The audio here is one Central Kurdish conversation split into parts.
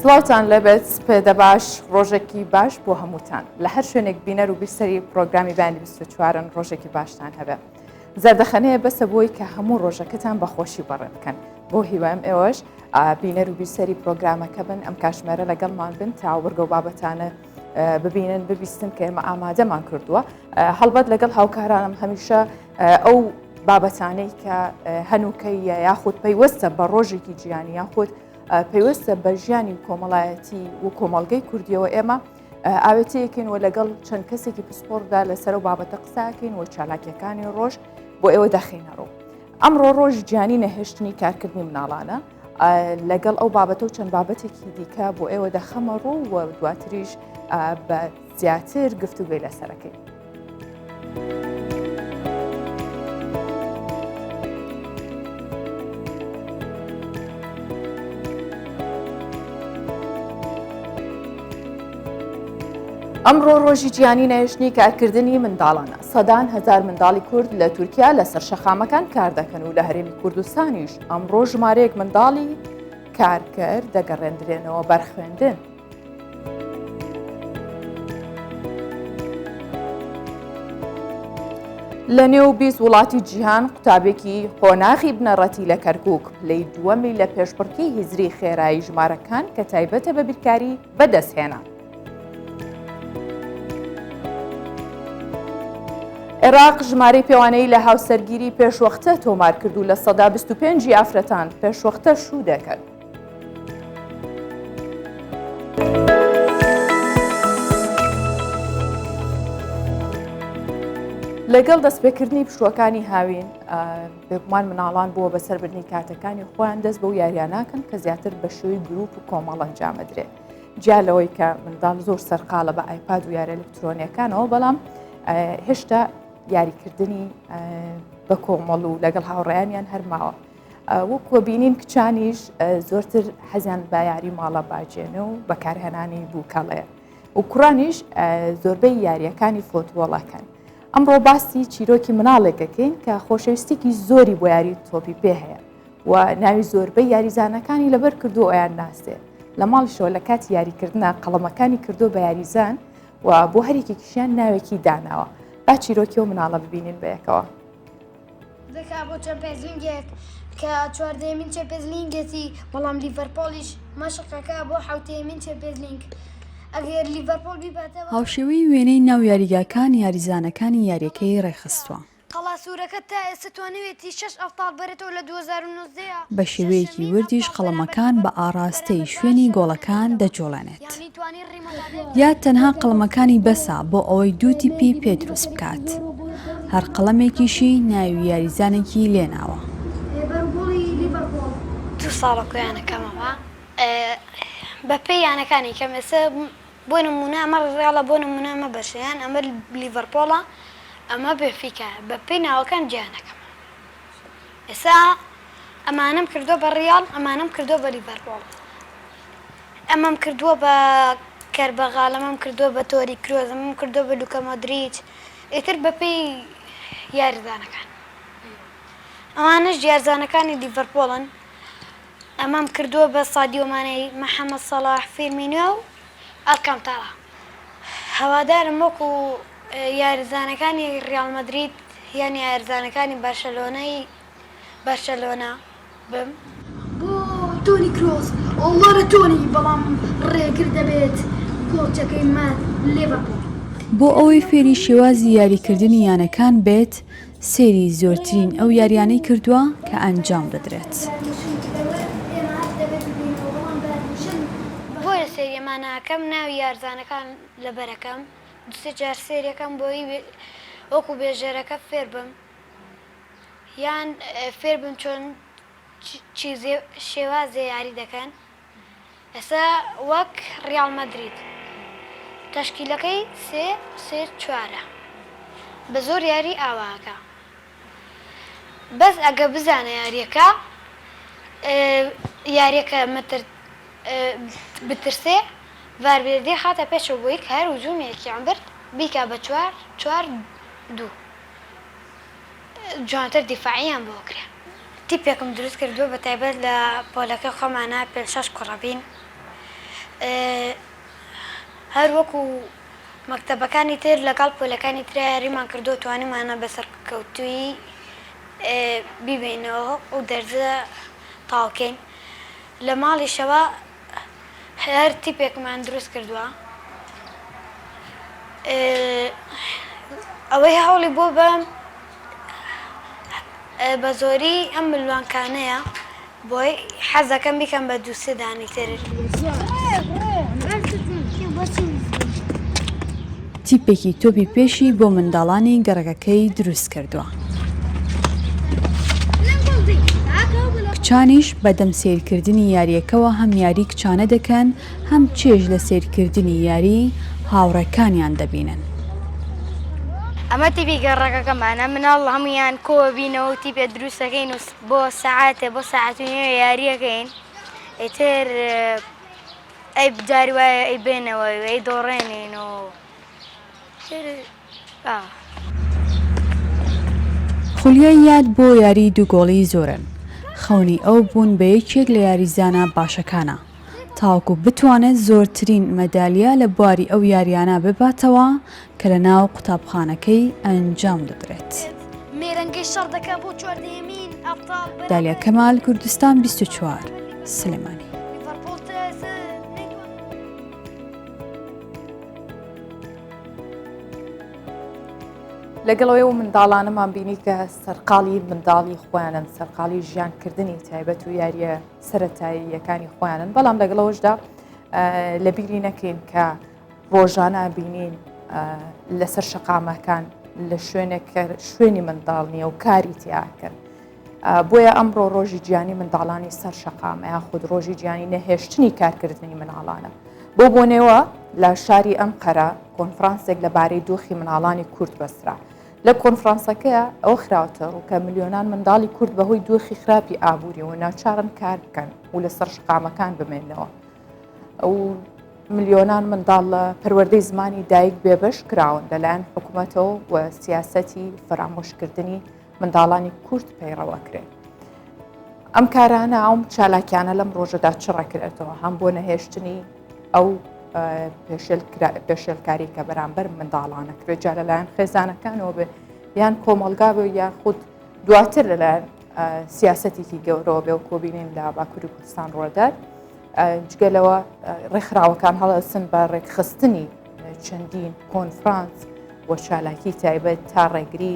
سڵاوتان لێبێت سپێدە باش ڕۆژێکی باش بۆ هەمووتان لە هەر شوێنێک بینەر و بیرسەری پرۆگرامی بەیانی 24 ڕۆژێکی باشتان هەبێ زەردەخەنەیە بەسە بۆی کە هەموو ڕۆژەکەتان بە خۆشی بەڕێ بکەن بۆ هیوام ئێوەش بینەر و بیسەری پرۆگرامەکە بن ئەم کاشمێرە لەگەڵمان بن تا وردە و بابەتانە ببینن ببیستن کە ئێمە ئامادەمان کردووە هەڵبەت لەگەڵ هاوکارانم هەمیشە ئەو بابەتانەی کە هەنووکەیە یاخود پەیوەستە بە ڕۆژێکی جیهانی یاخود پەیوەستە بە ژیانی کۆمەڵایەتی و کۆمەڵگەی کوردیەوە ئێمە ئاوێتەیەکین و لەگەڵ چەند کەسێکی پسپۆردا لەسەر و بابەتە قساکەین و چالاکیەکانی ڕۆژ بۆ ئێوە دەخینە ڕوو. ئەمڕۆ ڕۆژ جیانی نەهێشتنی کارکردنی مناڵانە لەگەڵ ئەو بابەتە و چەند بابەتێکی دیکە بۆ ئێوە دەخەمە ڕوو و دواتریش بە زیاتر گفتوگۆی لەسەرەکەی. ئەمڕۆ ڕۆژی جیهانی نەهێشتنی کارکردنی منداڵانە سەدان هەزار منداڵی کورد لە تورکیا لەسەر شەقامەکان کار دەکەن و لە هەرێمی کوردستانیش ئەمڕۆ ژمارەیەک منداڵی کارکەر دەگەڕێندرێنەوە بەر خوێندن. لە نێو 20 وڵاتی جیهان قوتابێکی قۆناغی بنەڕەتی لە کەرکک پلەی دووەمی لە پێشبڕکی هزری خێرایی ژمارەکان کە تایبەتە بە بیرکاری بەدەستهێنا. عێراق ژمارەی پێوانەیی لە هاوسەرگیری پێشوەختە تۆمار کرد و 25% ی ئافرەتان پێشوەختە شوو دەکەن. لەگەڵ دەستپێکردنی پشووەکانی هاوین بێگومان مناڵان بووە بەسەربردنی کاتەکانی خۆیان دەست بەو یاریاناکەن کە زیاتر بە شێوەی گروپ و کۆمەڵ ئەنجامەدرێت. جیا لەوەی کە منداڵ زۆر سەرقاڵە بە ئایپاد و یارە ئەلکترۆنیەکانەوە بەڵام هێشتا یاریکردنی بە کۆمەڵ و لەگەڵ هاوڕێیانیان هەرماوە. وەکوە بینین کچانیش زۆرتر حەزیان بە یاری ماڵە باجێنە و بەکارهێنانی بووکەڵەیە و کوڕانیش زۆربەی یاریەکانی فۆتبۆڵەکەن. ئەمڕۆ باسی چیرۆکی مناڵێکەکەین کە خۆشەویستێکی زۆری بۆ یاری تۆپی پێ هەیە و ناوی زۆربەی یاریزانەکانی لەبەر کردو ئەیان ناسێ لە ماڵیشەوە لە کاتی یاریکردنا قەڵەمەکانی کردو بە یاریزان و بۆ هەریکێکیشیان ناوێکی داناوە با چیرۆکی و مناڵە ببینین بەیەکەوە. دەکا بۆ چەمپێزلینگێک کە چواردەیەمین چەمپێزلینگێتی بەڵام لیڤەرپۆڵیش مەشقەکە بۆ حوتەیەمین چەمپێزلینگ ئەگەر لیڤەرپۆڵ بیباتەوە. هاوشێوەی وێنەی ناو یاریگاکان یاریزانەکانی یاریەکەی ڕێکخستووە. قەڵا سوورەکە تا ئێستا توانیویەتی شەش ئەبتاڵ بەرێتەوە لە 2019 ە بە شێوەیەکی شەشەمین وردیش ئەبتاڵ بەرامبەر قەڵەمەکان بە لیڤەرپوڵ ئاڕاستەی بەرامبەر شوێنی باشە گۆڵەکان بەرێتەوە دەجوڵێنێت. یانی توانی ڕیمۆنتادای یا بکات. تەنها قەڵەمەکانی بەسە بۆ ئەوەی دوو تیپی پێ دروست بکات. هەر قەڵەمێکیشی ناوی یاریزانێکی لێناوە. دوو ساڵە کۆیانەکەمەوە بەپێی یانەکانی کەم ئێستا بۆ نموونە ئەمە ڕیاڵە بۆ نموونە ئەمە بەرسە یان ئەمە لیڤەرپۆڵە ئەمە بێنفیکایە بەپێی ناوەکان جیایان ئەکەمەوە ئێستا ئەمانەم کردووە بە ڕیاڵ ئەمانەم کردووە بە لیڤەرپۆڵ ئەمەم کردووە بە کەربەغال ئەمەم کردووە بە تۆری کرۆز ئەمەم کردووە بە لوکا مۆدریچ ئیتر بەپێی یاریزانەکان ئەوانەش یارزانەکانی لیڤەرپۆڵن ئەمەم کردووە بە سادیۆ مانێ، محەمەد سەڵاح، فیرمینیۆ و ئالکانتارا. هەوادارم وەکو یاریزانەکانی ریاڵ مەدرید یان یاریزانەکانی بەرشەلۆنەی بەرشەلۆنە بم. بۆ تۆنی کرۆس، ئەڵڵا لە تۆنی، بەڵام ڕێگر دەبێت گۆڵچەکەی مات لێڤەرپوڵ. بۆ ئەوەی فێری شێوازی یاریکردنی یانەکان بێت، سەیری زۆرترین ئەو یاریانەی کردووە کە ئەنجام دەدرێت. بۆیە سەیری ئەمانە ئەکەم ناوی یارزانەکان لەبەرەکەم دوسێ جار سەیرەکەم بۆی وەکو بێژەرەکە فێربم یان فێربم چۆن چی شێوازێ یاری دەکەن ئێستا وەک ڕیاڵ مەدرید تەشکیلەکەی سێ سێ چوارە بە زۆر یاری ئاوا ئەکا بەس ئەگە بزانە یاریەکە یاریەکە متر بترسێ ڤارڤێردی خاتە پێشەوە بۆی کە هەر هجومێکیان برد بیکا بە چوار چوار دوو. جوانتر دیفاعیان بۆ کرێ. تیپێکم دروست کردووە بە تایبەت لە پۆلەکەی خۆمانا پێنج شەش کوڕە بین. هەر وەکو مەکتەبەکانی تر لەگەڵ پۆلەکانی ترا یاریمان کردووە توانیمانە بە سەرکەوتوویی بیبەینەوە و دەرزە تەواوکەین لە ماڵیشەوە هەر تیپێکمان دروست کردووە ئەوەی هەوڵی بۆ بەم بە زۆری ئەم ملوانکانەیە بۆی حەزەکەم بیکەم بە دووسێ دانی تر. تیپێکی تۆپی پێشی بۆ منداڵانی گەڕەکەکەی دروست کردووە. کچانیش بەدەم سەیرکردنی یارییەکەوە هەم یاری کچانە دەکەن هەم چێژ لە سەیرکردنی یاری هاوڕێکانیان دەبینن. ئەمە تیپی گەڕەکەکەمانە، مناڵ هەموویان کۆئەبینەوە و تیپێ دروست ئەکەین و بۆ سەعاتێ بۆ سەعات و نیوێ یاری ئەکەین ئیتر ئەی جاری وایە ئەی بێنەوە و ئەی دۆڕێنین و ئیتر ئا. خولیای یاد بۆ یاری دوو گۆڵی زۆرن، خەونی ئەو بوون بە یەکێک لە یاریزانە باشەکانە. تاوەکو بتوانێت زۆرترین مەدالیا لە بواری ئەو یاریانە بباتەوە کە لە ناو قوتابخانەکەی ئەنجام دەدرێت. دالیا کەمال، کوردستان 24، سلێمانی. لەگەڵ ئەوەی ئەو منداڵانەمان بینی کە سەرقاڵی منداڵی خۆیانن سەرقاڵی ژیانکردنی تایبەت و یاریە سەتاییەکانی خۆیانن بەڵام لەگەڵەوەشدا لە بیری نەکەین کە ڕۆژانە بینین لەسەر شەقامەکان لە شوێنێک کە شوێنی منداڵ نییە و کاری تیاکەن. بۆیە ئەمڕۆ ڕۆژی جیانی منداڵانی سەر شەقامە یاخود ڕۆژی جیانی نەهێشتنی کارکردنی مناڵانە. بۆ بۆنەوە لە شاری ئەنقەرە کۆنفرانسێک لەبارەی دۆخی مناڵانی کورد بەسترا. لە کۆنفرانسەکەیا ئەوە خراوەتە ڕوو کە ملیۆنان منداڵی کورد بەهۆی دۆخی خراپی ئابووریەوە ناچارن کار بکەن و لەسەر شەقامەکان بمێننەوە و ملیۆنان منداڵ لە پەروەردەی زمانی دایک بێبەش کراون لەلایەن حکوومەتەوە و سیاسەتی فەرامۆشکردنی منداڵانی کورد پەیڕەوەکرێت. ئەم کارانە ئەم چالاکیانە لەم ڕۆژەدا چڕەکرێتەوە هەم بۆ نەهێشتنی ئەو پێشێلکاری کە بەرامبەر منداڵانە کرێت جا لەلایەن خێزانەکانەوە بێ یان کۆمەلگا بێ یان خود دواتر لەلایەن سیاستێکی گەورەوە بێ و کۆبینین لە باکووری کوردستان ڕۆدات جگە لەوە ڕێکخراوەکان هەڵەسن بە ڕێکخستنی چەندین کۆنفرانس و چالاکی تایبەت تا ڕێگری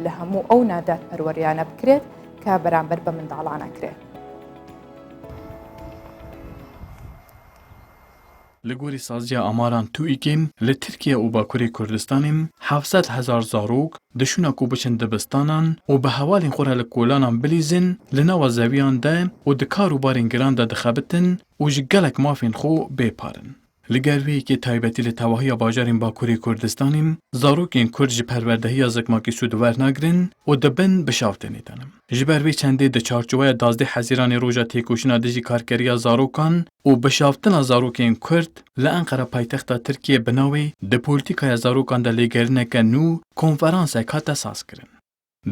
لە هەموو ئەو نادادپەروەریانە بکرێت کە بەرامبەر بە منداڵان ئەکرێت. Li gorî saziya amaran TÜİKê li Tirkiye û Bakurê Kurdistanê 700 hezar zarok di şûna ku biçin dibistanan û bi hevalên xwe re li kolanan bilîzin li nava zewiyan de û di kar û barên giran de dixebitin û ji gelek mafên xwe bêpar in. Li gel vê yekê taybetî li tevahiya bajarên Bakurê Kurdistanê zarokên Kurd ji perwerdehiya zikmakî sûd wernagirin û di bin bişavtinê de ne. Ji ber vê çendê di çarçoweya dazdeh Hezîranê roja têkoşîna dijî karkeriya zarokan û bişavtina zarokên Kurd li Enqera paytexta Tirkiyê bi navê Di polîtîkaya zarokan de lêgerineke nû konferansek hate sazkirin.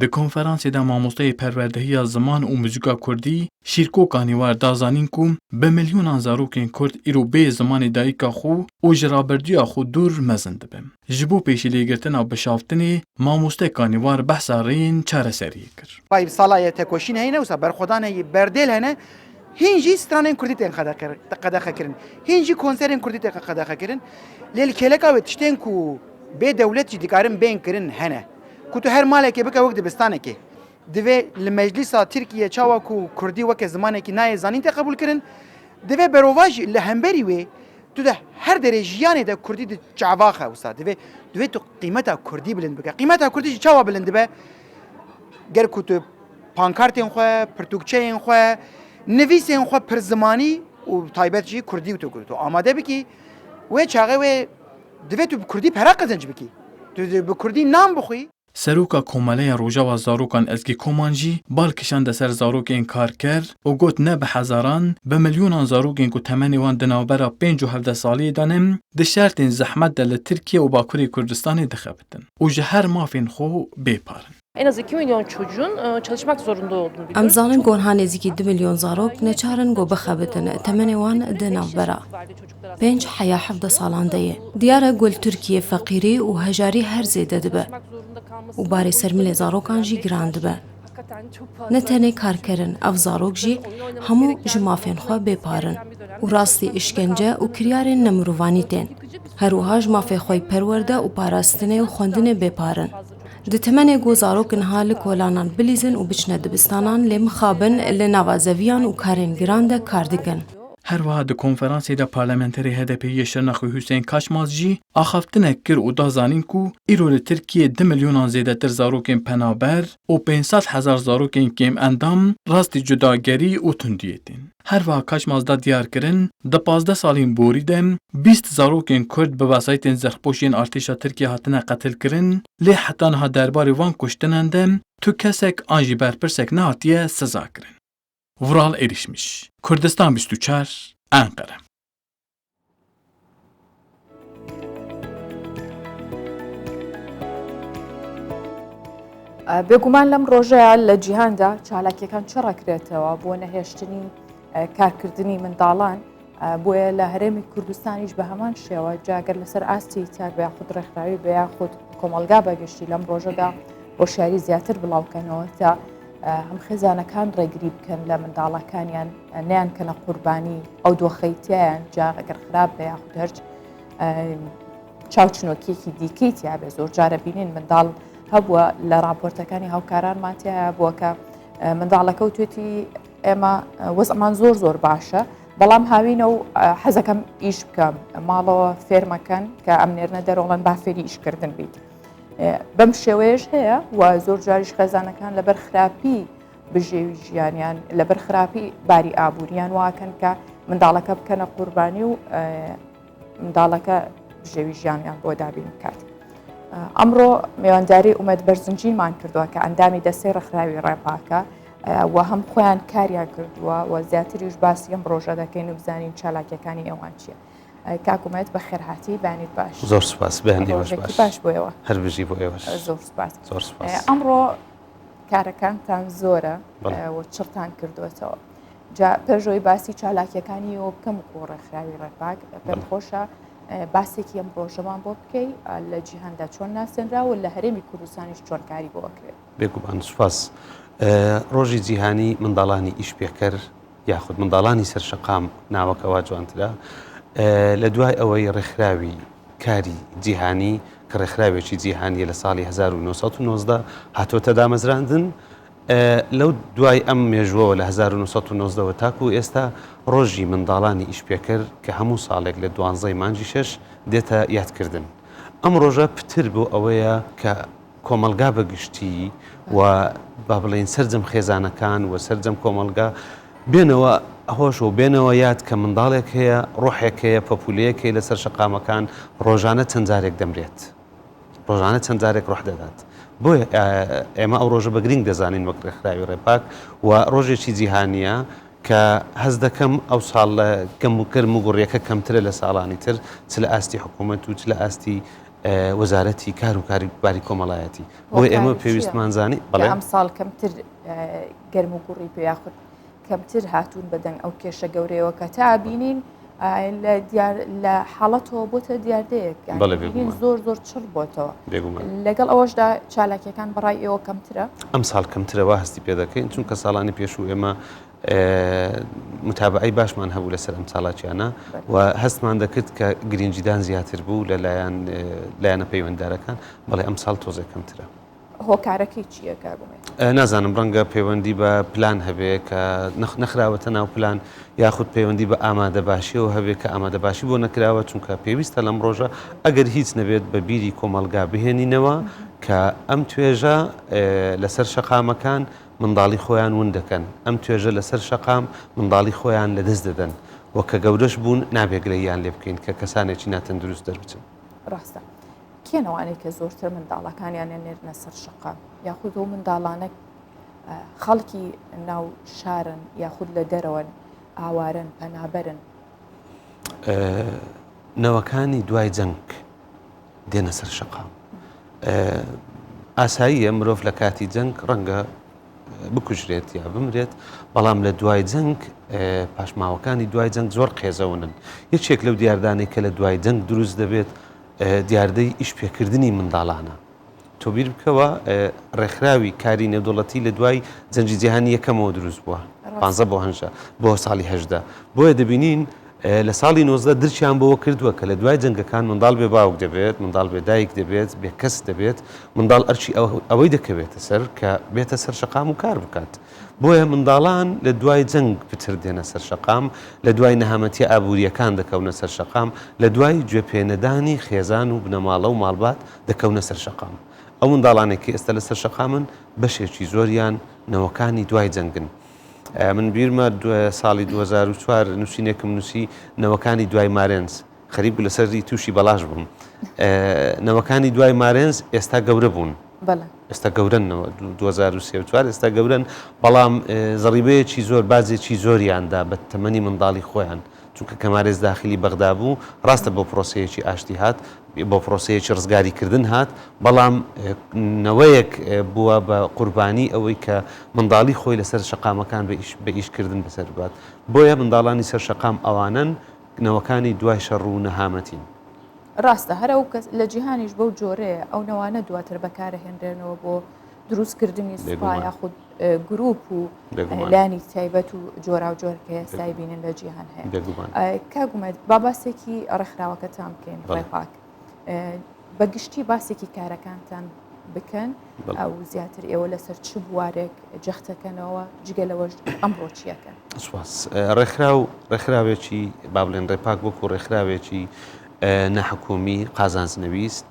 Di konferansê de mamosteyê perwerdehiya ziman û muzîka kurdî Şîrko Kanîwar da zanîn ku bi milyonan zarokên kurd îro bê zimanê dayika xwe û ji rabirduya xwe dûr mezin dibin. Ji bo pêşîlêgirtina bişaftinê mamoste Kanîwar behsa rêyên çareseriyê kir. Bi sala ye tekoşîn heye ne wisa berxwedan heye berdêl hene hîn jî stranên kurdî tên qedexekirin hîn jî konserên kurdî tên qedexekirin lê li kêleka wê tiştên ku bê dewlet jî dikarin bên kirin hene. Ku tu her malekê bike wek dibistanekê. Divê li meclîsa Tirkiye çawa ku kurdî weke zimanekî nayê zanîn tê qebûlkirin, divê berova jî li hemberî wê tu di her derê jiyanê de kurdî di çavaxe wisa. Divê divê tu qîmeta kurdî bilind bike. Qîmeta kurdî jî çawa bilind dibe? Ger ku tu pankartên xwe, pirtûkçeyên xwe, nivîsên xwe pirzimanî û taybet jî kurdî tu tu amade bikî, wê çaxê wê Divê tu bi kurdî pere qezenc bikî. Tu bi kurdî nan bixwî. Seroka Komeleya Rojava Zarokan Ezgî Koman jî bal kişande ser zarokên karker û got ne bi hezaran, bi milyonan zarokên ku temenê wan di navbera pênc û hevdeh saliyê de ne, di şertên zehmet de li Tirkiye û Bakurê Kurdistanê dixebitin û ji her mafên xwe bêpar in. En az 2 milyon çocuğun çalışmak zorunda olduğunu Em zanin ku niha nêzîkî du milyon zarok neçar in ku bixebitin, temenê wan di navbera pênc heya 17 salan de ye. Diyar e ku li Tirkiyê feqîrî û hejarî her zêde dibe û barê ser milê zarokan jî giran dibe. Ne tenê karker in, ev zarok jî hemû ji mafên xwe bêpar in û rastî îşkence û kiryarên nemirovandî tên. Her wiha ji mafê xwe yê perwerde û parastinê û xwendinê bêpar in. Di temenê ku zarok niha li kolanan bilîzin û biçine dibistanan lê mixabin li nava zeviyan û karên giran de kar dikin. Her wiha di konferansê de Parlamenterê HDP'ê yê Şirnexê Huseyîn Kaçmaz jî axaftinek kir û da zanîn ku îro li Tirkiyê du milyonan zêdetir zarokên penaber û 500 hezar zarokên kêmendam rastî cudagerî û tundiyê tên. Her wiha Kaçmaz da diyarkirin, di 15 salên borî de 20 zarokên Kurd bi wesayîtên zirxpoş yên artêşa Tirkiyê hatine qetilkirin, lê heta niha derbarê van kuştinan de tu kesek an jî berpirsek nehatiye sizakirin. Vural Erişmiş, Kurdistan 24, Enqere. بێگومان لەم ڕۆژەیە لە جیهاندا چالاکیەکان چڕەکرێتەوە بۆ نەهێشتنی کارکردنی منداڵان بۆیە لە هەرێمی کوردستانیش بە هەمان شێوە جاگەر لەسەر ئاستی تاک بە یاخود ڕێکخراوی بە یاخود کۆمەلگا بەگشتی لەم ڕۆژەدا هۆشیاری زیاتر بڵاوکەنەوە تا هەم خێزانەکان ڕێگری بکەن لە منداڵەکانیان نیان کەنە قوربانی ئەو دۆخەی تیایان جا ئەگەر خراپ بە یاخود هەرچ چاوچنۆکیەکی دیکەی تیاابێ زۆر جارە بینین منداڵ هەبووە لە راپۆرتەکانی هاوکارانمان تایە بووە کە منداڵەکە و توێتی ئێمە وەزعمان زۆر زۆر باشە بەڵام هاوینە و حەزەکەم ئیش بکەم ماڵەوە فێرمەکەن کە ئەم نێرنە دەرۆڵەن با فێری ئیشکردن بیت بەم شێوەیەش هەیە و زۆر جاریش خێزانەکان لەبەر خراپی بژێوی ژیانیان لەبەر خراپی باری ئابووریان واکەن کە منداڵەکە بکەنە قوربانی و منداڵەکە بژێوی ژیانیان بۆ دابین بکات. ئەمڕۆ میوانداری ئومێد بەرزنجیمان کردووە کە ئەندامی دەستەی ڕێکخراوی ڕێپاکە و هەم خۆیان کاریان کردووە و زیاتریش باسی ئەم ڕۆژە دەکەین و بزانین چالاکیەکانی ئێوان چییە. کاک ئومێد بەخێرهاتی بەیانیت باش. زۆر سوپاس بەیانی ئێوەش ڕۆژێکی باش. باش بۆ ئێوە. هەر بژی بۆ ئێوەش. زۆر سوپاس. زۆر سوپاس. ئەمڕۆ کارەکانتان زۆرە و چڕتان کردووەتەوە. جا پێش ئەوەی باسی چالاکیەکانی ئێوە بکەم وەکو ڕێکخراوی ڕێپاک پێم خۆشە باسێکی ئەم ڕۆژەمان بۆ بکەی لە جیهاندا چۆن ناسێنرا و لە هەرێمی کوردستانیش چۆن کاری بۆ ئەکرێت. بێگومان سوپاس. ڕۆژی جیهانی منداڵانی ئیشپێکەر یاخود منداڵانی سەر شەقام ناوەکە وا جوانترە لە دوای ئەوەی ڕێکخراوی کاری جیهانی کە ڕێکخراوێکی جیهانیە لە ساڵی 1990 هاتۆتە دامەزراندن لەو دوای ئەم مێژووەوە لە 1990 وە تاکو ئێستا ڕۆژی منداڵانی ئیشپێکەر کە هەموو ساڵێک لە دوانزەی مانگی شەش دێتە یادکردن ئەم ڕۆژە پتر بۆ ئەوەیە کە کۆمەڵگا بە گشتی و با بڵێین سەرجەم خێزانەکان و سەرجەم کۆمەڵگا بێنەوە هۆش و بێنەوە یاد کە منداڵێک هەیە ڕۆحێک هەیە پەپولەیەک هەیە لەسەر شەقامەکان ڕۆژانە چەند جارێک دەمرێت ڕۆژانە چەند جارێک ڕۆح دەدات بۆیە ئێمە ئەو ڕۆژە بە گرنگ دەزانین وەک ڕێکخراوی ڕێپاک و ڕۆژێکی جیهانیە کە هەست دەکەم ئەو ساڵ گەم و گەرم و گوڕیەکە کەمترە لە ساڵانی تر چ لە ئاستی حکوومەت و چ لە ئاستی وەزارەتی کار و کاری باری کۆمەڵایەتی بۆیە ئێمە پێویستمان زانی بەڵێ ئەم ساڵ کەمتر گەرم و گوڕی پێ یاخود کەمتر هاتوون بەدەنگ ئەو کێشە گەورەیەوە کە تا بینین لە دیار لە حاڵەتەوە بۆتە دیاردەیەک بینین زۆر زۆر چڕ بۆتەوە لەگەڵ ئەوەشدا چالاکیەکان بەڕای ئێوە کەمترە ئەم ساڵ کەمترەوە هەستی پێ دەکەین چونکە ساڵانی پێشوو ئێمە متابعەی باشمان هەبوو لەسەر ئەم چالاکیانە و هەستمان دەکرد کە گرنگیدان زیاتر بوو لە لایەن لایەنە پەیوەنددارەکان بەڵێ ئەم ساڵ تۆزێک کەمترە. هۆکارەکەی چییە کاک ئومێد؟ نازانم ڕەنگە پەیوەندی بە پلان هەبێ کە نەخراوەتە ناو پلان یاخود پەیوەندی بە ئامادەباشیەوە هەبێ کە ئامادەباشی بۆ نەکراوە چونکە پێویستە لەم ڕۆژە ئەگەر هیچ نەبێت بە بیری کۆمەڵگا بهێنینەوە کە ئەم توێژە لەسەر شەقامەکان منداڵی خۆیان ون دەکەن، ئەم توێژە لەسەر شەقام منداڵی خۆیان لەدەست دەدەن و کە گەورەش بوون نابێ گلەییان لێ بکەین کە کەسانێکی ناتەندروست دەربچن. ڕاستە. کێن ئەوانەی کە زۆرتر منداڵەکانیان ئەنێرنە سەر شەقام؟ یاخود ئەو منداڵانە خەڵکی ناو شارن یاخود لە دەرەوەن، ئاوارەن، پەنابەرن؟ نەوەکانی دوای جەنگ دێنە سەر شەقام. ئاساییە مرۆڤ لە کاتی جەنگ ڕەنگە بکوژرێت یا بمرێت، بەڵام لە دوای جەنگ پاشماوەکانی دوای جەنگ زۆر قێزەونن. یەکێک لەو دیاردانەی کە لە دوای جەنگ دروست دەبێت دیاردەی ئیشپێکردنی منداڵانە. تۆ بیر بکەوە ڕێکخراوی کاری نێودەوڵەتی لە دوای جەنگی جیهانی یەکەمەوە دروست بووە، پانزە بۆ هەنجە بۆ ساڵی 18. بۆیە دەبینین لە ساڵی 19 درکیان بەوە کردووە کە لە دوای جەنگەکان منداڵ بێ باوک دەبێت، منداڵ بێ دایک دەبێت، بێ کەس دەبێت، منداڵ ئەرکی ئەوەی دەکەوێتە سەر کە بێتە سەر شەقام و کار بکات. بۆیە منداڵان لە دوای جەنگ پتر دێنە سەر شەقام، لە دوای نەهامەتیە ئابوورییەکان دەکەونە سەر شەقام، لە دوای گوێپێنەدانی خێزان و بنەماڵە و ماڵبات دەکەونە سەر شەقام. ئەو منداڵانەی کە ئێستا لەسەر شەقامن بەشێکی زۆریان نەوەکانی دوای جەنگن. من بیرمە ساڵی 2004 نووسینێکم نووسی نەوەکانی دوای مارێنز خەریک بوو لەسەری تووشی بەڵاش بووم نەوەکانی دوای مارێنز ئێستا گەورە بوون ئێستا گەورەنەوە 2023 ئێستا گەورن بەڵام زەڕیبەیەکی زۆر بازێکی زۆریاندا بە تەمەنی منداڵی خۆیان چونکە کەمارێز داخلی بەغدا بوو ڕاستە بۆ پرۆسەیەکی ئاشتی هات بۆ پرۆسەیەکی ڕزگاریکردن هات، بەڵام نەوەیەک بووە بە قوربانی ئەوەی کە منداڵی خۆی لەسەر شەقامەکان بە ئیشکردن بەسەر ببات. بۆیە منداڵانی سەر شەقام ئەوانەن نەوەکانی دوای شەڕ و نەهامەتین. ڕاستە هەر ئەو کەس لە جیهانیش بەو جۆرەیە ئەو نەوانە دواتر بەکارەهێنرێنەوە بۆ دروستکردنی سوپا یاخود گروپ و لانی تایبەت و جۆراوجۆر کە ئێستای بینن لە جیهان هەیە کاک ئومێد با باسێکی ڕێکخراوەکەتان بکەین ڕێپاک بە گشتی باسێکی کارەکانتان بکەن ئەو زیاتر ئێوە لەسەر چ بوارێک جەختەکەنەوە جگە لەوەش ئەمڕۆ چیەکەن سوپاس ڕێکخراو ڕێکخراوێکی با بڵێن ڕێپاک وەکو ڕێکخراوێکی ناحکومی قازانج نەویست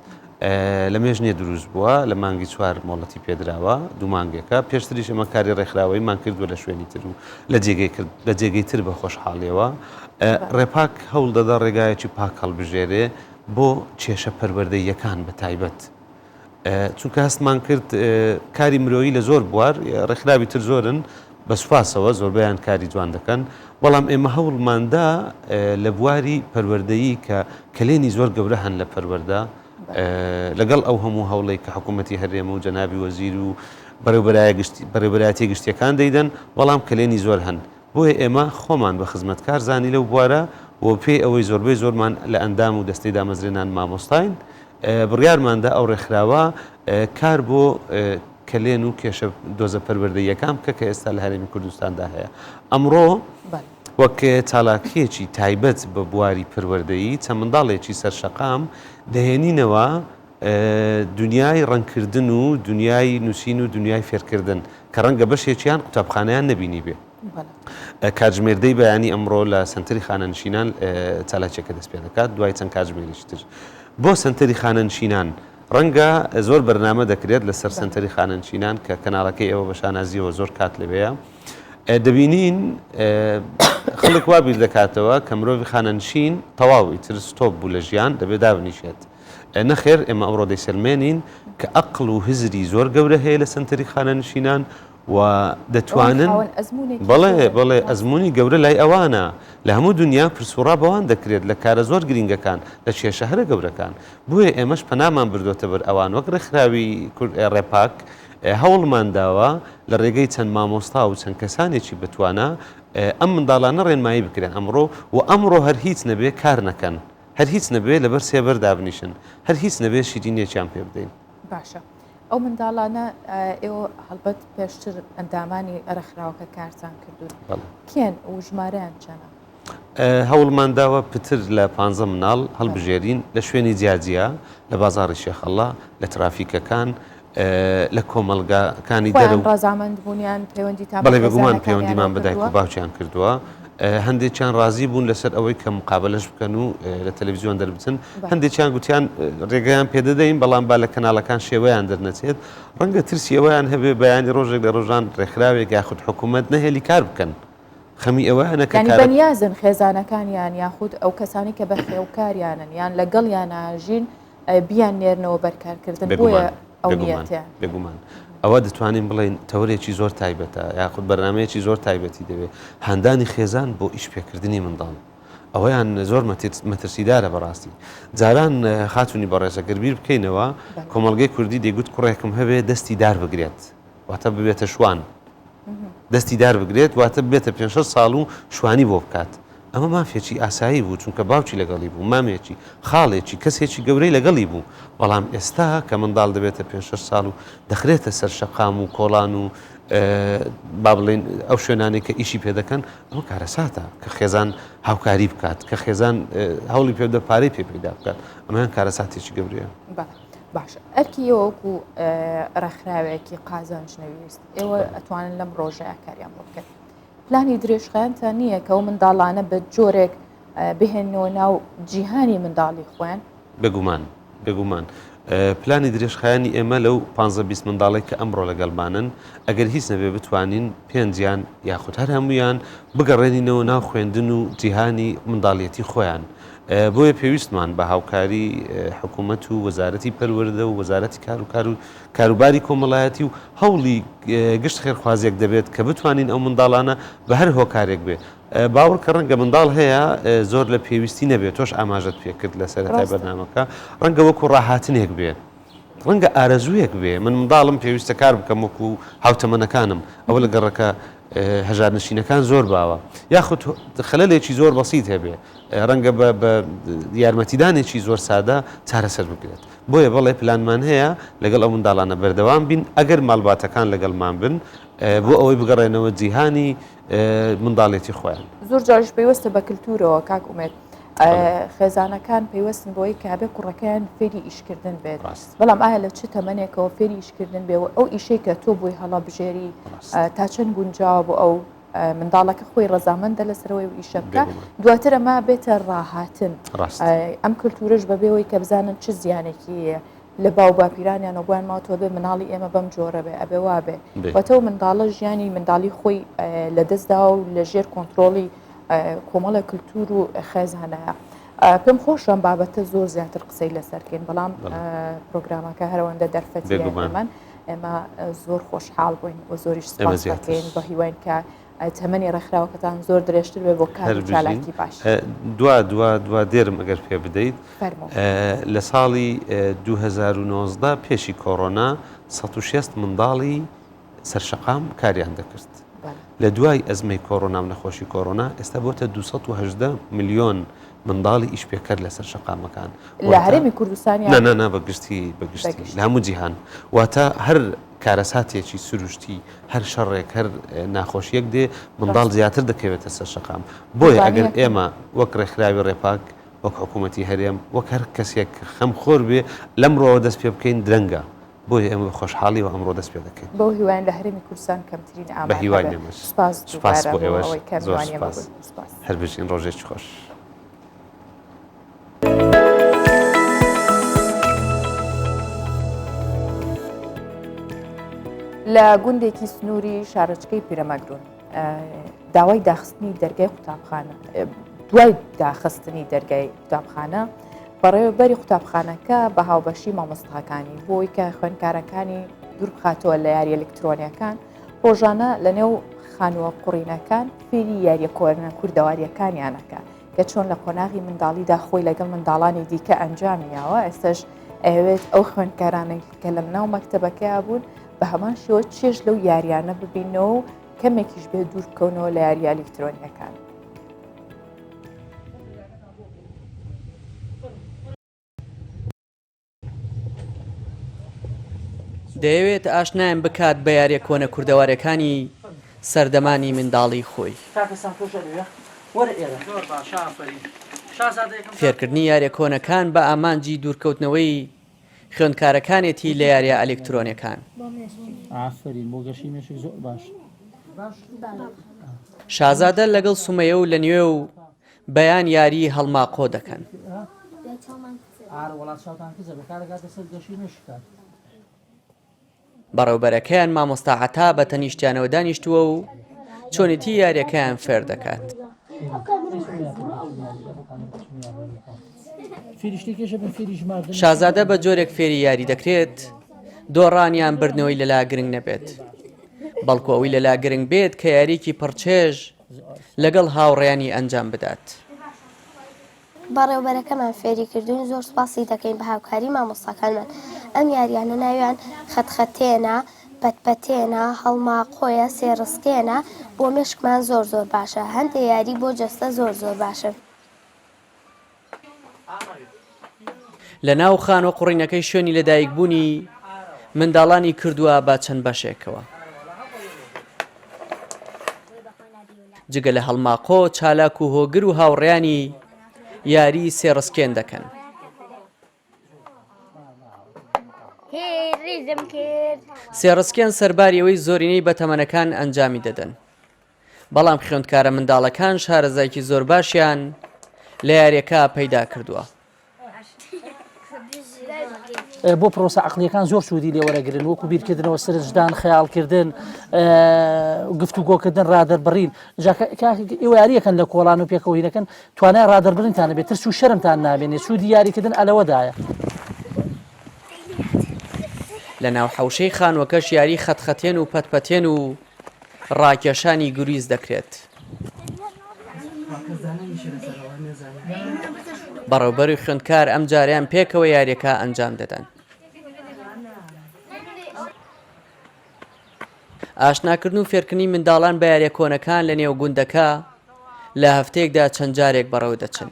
لە مێژ نیە دروست بووە، لە مانگی چوار مۆڵەتی پێدراوە، دوو مانگێکە، پێشتریش ئێمە کاری ڕێکخراوەییمان کردووە لە شوێنی تر و لە جێگەی کرد لە جێگەی تر بە خۆشحاڵیەوە. ڕێپاک هەوڵ دەدا ڕێگایەکی پاک هەڵبژێرێ بۆ کێشە پەروەردەییەکان بە تایبەت. چونکە هەستمان کرد کاری مرۆیی لە زۆر بوار ڕێکخراوی تر زۆرن بە سوپاسەوە زۆربەیان کاری جوان دەکەن، بەڵام ئێمە هەوڵماندا لە بواری پەروەردەیی کە کەلێنی زۆر گەورە هەن لە پەروەردە، لەگەڵ ئەو هەموو هەوڵەی کە حکوومەتی هەرێم و جەنابی وەزیر و بەڕێوەبەرایەتییە گشتییەکان دەیدەن، بەڵام کەلێنی زۆر هەن. بۆیە ئێمە خۆمان بە خزمەتکار زانی لەو بوارە و پێی ئەوەی زۆربەی زۆرمان لە ئەندام و دەستەی دامەزرێنان مامۆستاین، بڕیارمان دا ئەو ڕێکخراوە کار بۆ کەلێن و کێشە دۆزە پەروەردەییەکان بکە کە ئێستا لە هەرێمی کوردستاندا هەیە. ئەمڕۆ وەک چالاکییەکی تایبەت بە بواری پەروەردەیی چەند منداڵێکی سەر شەقام دەهێنینەوە دنیای ڕەنگکردن و دنیای نووسین و دنیای فێرکردن کە ڕەنگە بەشێکیان قوتابخانەیان نەبینیبێ. کاتژمێر دەی بەیانی ئەمڕۆ لە سەنتەری خانەنشینان چالاکیەکە دەست پێ دەکات دوای چەند کاتژمێرێکی تر بۆ سەنتەری خانەنشینان ڕەنگە زۆر بەرنامە دەکرێت لەسەر سەنتەری خانەنشینان کە کەناڵەکەی ئێوە بە شانازیەوە زۆر کات لەوەیە دەبینین خەڵک وا بیر دەکاتەوە کە مرۆڤی خانەنشین تەواو ئیتر stop بوو لە ژیان دەبێت دابنیشێت نەخێر ئێمە ئەمڕۆ دەیسەلمێنین کە ئەقڵ و هزری زۆر گەورە هەیە لە سەنتەری خانەنشینان و دەتوانن بەڵێ بەڵێ ئەزموونی گەورە لای ئەوانە لە هەموو دنیا پرسوڕا بەوان دەکرێت لە کارە زۆر گرینگەکان لە کێشە هەرە گەورەکان بۆیە ئێمەش پەنامان بردۆتە بەر ئەوان وەک ڕێکخراوی ڕێپاک هەوڵمان داوە لە ڕێگەی چەند مامۆستا و چەند کەسانێکی بەتوانا ئەم منداڵانە ڕێنمایی بکرێن ئەمڕۆ و ئەمڕۆ هەر هیچ نەبێ کار نەکەن هەر هیچ نەبێ لەبەر سێبەر دابنیشن هەر هیچ نەبێ شیرینیەکیان پێ بدەین. باشە ئەو منداڵانە ئێوە هەڵبەت پێشتر ئەندامانی ڕێکخراوەکە کارتان کردوون کێن و ژمارەیان چەنە؟ هەوڵمان داوە پتر لە پ مناڵ هەڵبژێرین لە شوێنی جیاجیا لە بازاڕی شێخەڵا لە ترافیکەکان لە کۆمەڵگاکانی دەرەوە ڕەزامەند بوونیان پەیوەندی تا بەڵێ بێگومان پەیوەندیمان بە دایک و باوکیان کردووە هەندێکیان ڕازی بوون لەسەر ئەوەی کە مقابلەش بکەن و لە تەلەڤیزیۆن دەربچن هەندێکیان گوتیان ڕێگەیان پێدەدەین بەڵام با لە کەناڵەکان شێوەیان دەرنەچێت ڕەنگە ترسی ئەوەیان هەبێ بەیانی ڕۆژێک لە ڕۆژان ڕێکخراوێک یاخود حکوومەت نەهێلی کار بکەن خەمی ئەوەیانە کە یانی بەنیازن خێزانەکانیان یاخود ئەو کەسانی کە بەخێوکاریانن یان لەگەڵیان ئاژین بیان نێرنەوە بەر کارکردن بۆیە ئەو نیەتەیان. بێگومان ئەوە دەتوانین بڵێین تەوەرێکی زۆر تایبەتە یاخود بەرنامەیەکی زۆر تایبەتی دەوێت هاندانی خێزان بۆ ئیش پێکردنی منداڵ. ئەوەیان زۆر مەترسیدارە بەڕاستی. جاران خاتوونی بەڕێز ئەگەر بیر بکەینەوە کۆمەڵگەی کوردی دەیگوت کوڕێکم هەبێ دەستی دار بگرێت واتە ببێتە شوان. دەستی دار بگرێت واتە ببێتە پێنج شەش ساڵ و شوانی بۆ بکات. ئەمە مافێکی ئاسایی بوو چونکە باوکی لەگەڵی بوو، مامێکی، خاڵێکی، کەسێکی گەورەی لەگەڵی بوو. بەڵام ئێستا کە منداڵ دەبێتە پێنج شەش ساڵ و دەخرێتە سەر شەقام و کۆڵان و با بڵێین ئەو شوێنانەی کە ئیشی پێ دەکەن، ئەمە کارەساتە کە خێزان هاوکاری بکات، کە خێزان هەوڵی پێ بدات پارەی پێ پەیدا بکات. ئەمەیان کارەساتێکی گەورەیە. بەڵێ باشە ئەرکی ئێوە وەکو ڕێکخراوێکی قازانج نەویست ئێوە ئەتوانن لەم ڕۆژەیە کاریان بۆ بکەن. پلانی درێژخایەنتان نییە کە ئەو منداڵانە بە جۆرێک بهێننەوە ناو جیهانی منداڵی خۆیان؟ بێگومان، بێگومان. پلانی درێژخایەنی ئێمە لەو پانزە 20 منداڵێک کە ئەمڕۆ لەگەڵمانن، ئەگەر هیچ نەبێ بتوانین پێنجیان یاخود هەر هەموویان بگەڕێنینەوە ناو خوێندن و جیهانی منداڵیەتی خۆیان. بۆیە پێویستمان بە هاوکاری حکوومەت و وەزارەتی پەروەردە و وەزارەتی کار و کار و کاروباری کۆمەڵایەتی و هەوڵی گشت خێرخوازێک دەبێت کە بتوانین ئەو منداڵانە بە هەر هۆکارێک بێ باوەڕ کە ڕەنگە منداڵ هەیە زۆر لە پێویستی نەبێت تۆش ئاماژەت پێکرد لە سەرەتای بەرنامەکە ڕەنگە وەکو ڕاهاتنێک بێ ڕەنگە ئارەزوویەک بێ من منداڵم پێویستە کار بکەم وەکو هاوتەمەنەکانم ئەوە لە گەڕەکە هەژارنشینەکان زۆر باوە یاخود خەلەلێکی زۆر بەسیت هەبێ ڕەنگە بە یارمەتیدانێکی زۆر سادە چارەسەر بکرێت بۆیە بەڵێ پلانمان هەیە لەگەڵ ئەو منداڵانە بەردەوام بین ئەگەر ماڵباتەکان لەگەڵمان بن بۆ ئەوەی بگەڕێنەوە جیهانی منداڵێتی خۆیان. زۆر جاریش پەیوەستە بە کلتورەوە کاک ئومێد خێزانەکان پەیوەستن بۆی کە بێ کوڕەکەیان فێری ئیشکردن بێت بەڵام ئایا لە چ تەمەنێکەوە فێری ئیشکردن بێ و ئەو ئیشەی کە تۆ بۆی هەڵەبژێری تا چەند گونجاوە بۆ ئەو منداڵەکە خۆی ڕەزامەندە لەسەرەوەی و ئیشە بکە دواتر ئەمە بێتە ڕاهاتن ئەم کللتورش بەبێەوەی کە بزانن چ زیانێکی لە باو باپیرانیان و بۆیان ماوەتەوە بێ مناڵی ئێمە بەم جۆرە بێ ئەبێ وابێ وەتەو منداڵە ژیانی منداڵی خۆی لە دەستدا و لە ژێر کۆنتترۆڵی کۆمەڵە کللتور و خێزانەیە. پێم خۆشم بابەتە زۆر زیاتر قسەی لەسەرکەین بەڵام پرۆگرامەکە هەرەوەندە دەرفەتیمان ئێمە زۆر خۆشحاڵ بووین و زۆریش سپاس دەکەین بە هیواین کە تەمەنی ڕێکخراوەکەتان زۆر درێژتر بێ بۆ کار و چالاکی باش. دوا دوا دوا دێرم ئەگەر پێ بدەیت لە ساڵی 2019 پێشی کۆرۆنا 160 منداڵی سەرشەقام کاریان دەکرد لە دوای ئەزمەی کۆرۆنا و نەخۆشی کۆرۆنا ئێستا بۆتە 218 ملیۆن منداڵی ئیشپێکەر لەسەر شەقامەکان. لە هەرێمی کوردستان یان؟ نا نا نا بە گشتی بە گشتی لە هەموو جیهان. واتە هەر کارەساتێکی سروشتی، هەر شەڕێک، هەر ناخۆشییەک دێ، منداڵ زیاتر دەکەوێتە سەر شەقام. بۆیە ئەگەر ئێمە وەک ڕێکخراوی ڕێپاک، وەک حکوومەتی هەرێم، وەک هەر کەسێک خەمخۆر بێ، لەمڕۆوە دەست پێ بکەین درەنگە. بۆیە ئێمە بە خۆشحاڵیەوە ئەمڕۆ دەست پێ دەکەین. بەو هیوایەن لە هەرێمی کوردستان کەمترین ئامار بە هیوای هەبێ. ئێمەش. سپاس سپاس دووبارە بۆ بۆ ئێوەش. ئەوەی کە زۆر میوانی ئێمە سپاس. بوون. سپاس. هەر بژین. ڕۆژێکی خۆش. لە گوندێکی سنووری شارۆچکەی پیرەمەگرون داوای داخستنی دەرگای قوتابخانە دوای داخستنی دەرگای قوتابخانە بەڕێوەبەری قوتابخانەکە بە هاوبەشی مامۆستاکانی بۆی کە خوێندکارەکانی دووربخاتەوە لە یاریە ئەلکترۆنیەکان ڕۆژانە لە نێو خانووە قوڕینەکان فێری یاریە کۆنە کوردەواریەکانیانەکە کە چۆن لە قۆناغی منداڵیدا خۆی لەگەڵ منداڵانی دیکە ئەنجامی یاوە ئێستش ئەوێت ئەو خوێندکارانەی کە لە ناو مەکتەبەکەیا بوون بە هەمان شێوە چێژ لەو یاریانە ببینەوە و کەمێکیش بێ دوور بکەونەوە لە یاریە ئەلیکترۆنیەکان. دەیەوێت ئاشنایان بکات بە یاریە کۆنە کوردەوارەکانی سەردەمانی منداڵی خۆی. فێرکردنی یاریە کۆنەکان بە ئامانجی دوورکەوتنەوەی خوێندکارەکانێتی لە یاریە ئەلکترۆنیەکان. شازادە لەگەڵ سومەیە و لە نوێ و بەیان یاری هەڵماقۆ دەکەن. بەڕێوبەرەکەیان مامۆستا عەتا بە تەنیشتیانەوە دانیشتووە و چۆنێتی یاریەکەیان فێر دەکات. شازادە بە جۆرێک فێری یاری دەکرێت دۆڕان یان بردنەوەی لەلا گرنگ نەبێت، بەڵکو ئەوەی لەلا گرنگ بێت کە یاریکی پڕچێژ لەگەڵ هاوڕێیانی ئەنجام بدات. بەڕێوبەرەکەمان فێری کردووین زۆر سوپاسی دەکەین بە هاوکاری مامۆستاکانمان ئەم یاریانە ناویان خەتخەتێنە، پەتپەتێنە، هەڵماقۆیە، سێڕسکێنە، بۆ مێشکمان زۆر زۆر باشە هەندێ یاری بۆ جەستە زۆر زۆر باشن. لە ناو خانووە قوڕینەکەی شوێنی لەدایکبوونی منداڵانی کردووە بە چەند بەشێکەوە. جگە لە هەڵماقۆ، چالاک و هۆگر و هاوڕێیانی یاری سێڕسکێن دەکەن. سێڕسکێن سەرباری ئەوەی زۆرینەی بەتەمەنەکان ئەنجامی دەدەن، بەڵام خوێندکارە منداڵەکان شارەزایەکی زۆر باشیان لە یاریەکە پەیدا کردووە. بۆ پرۆسە عقلیەکان زۆر سوودی لێوەرەگرن وەکو بیرکردنەوە سرنجدان خەیاڵکردن گفتوگۆکردن ڕادەربڕین ئێوە یاریەکەن لە کۆڵان و پێکەوەینەکەن توانای ڕادەربڕینتانە بێت ترس و شەرمتان نابێنێ سوودی یاریکردن ئەلەوەدایە. لە ناو حەوشەی خانووەکەش یاری خەتخەتێن و پەتپەتێن و ڕاکێشانی گوریس دەکرێت. بەڕێوبەر و خوێندکار ئەمجارەیان پێکەوە یاریەکە ئەنجام دەدەن. ئاشناکردن و فێرکردنی منداڵان بە یاریە کۆنەکان لە نێو گوندەکە لە هەفتەیەکدا چەند جارێک بەڕێوە دەچن.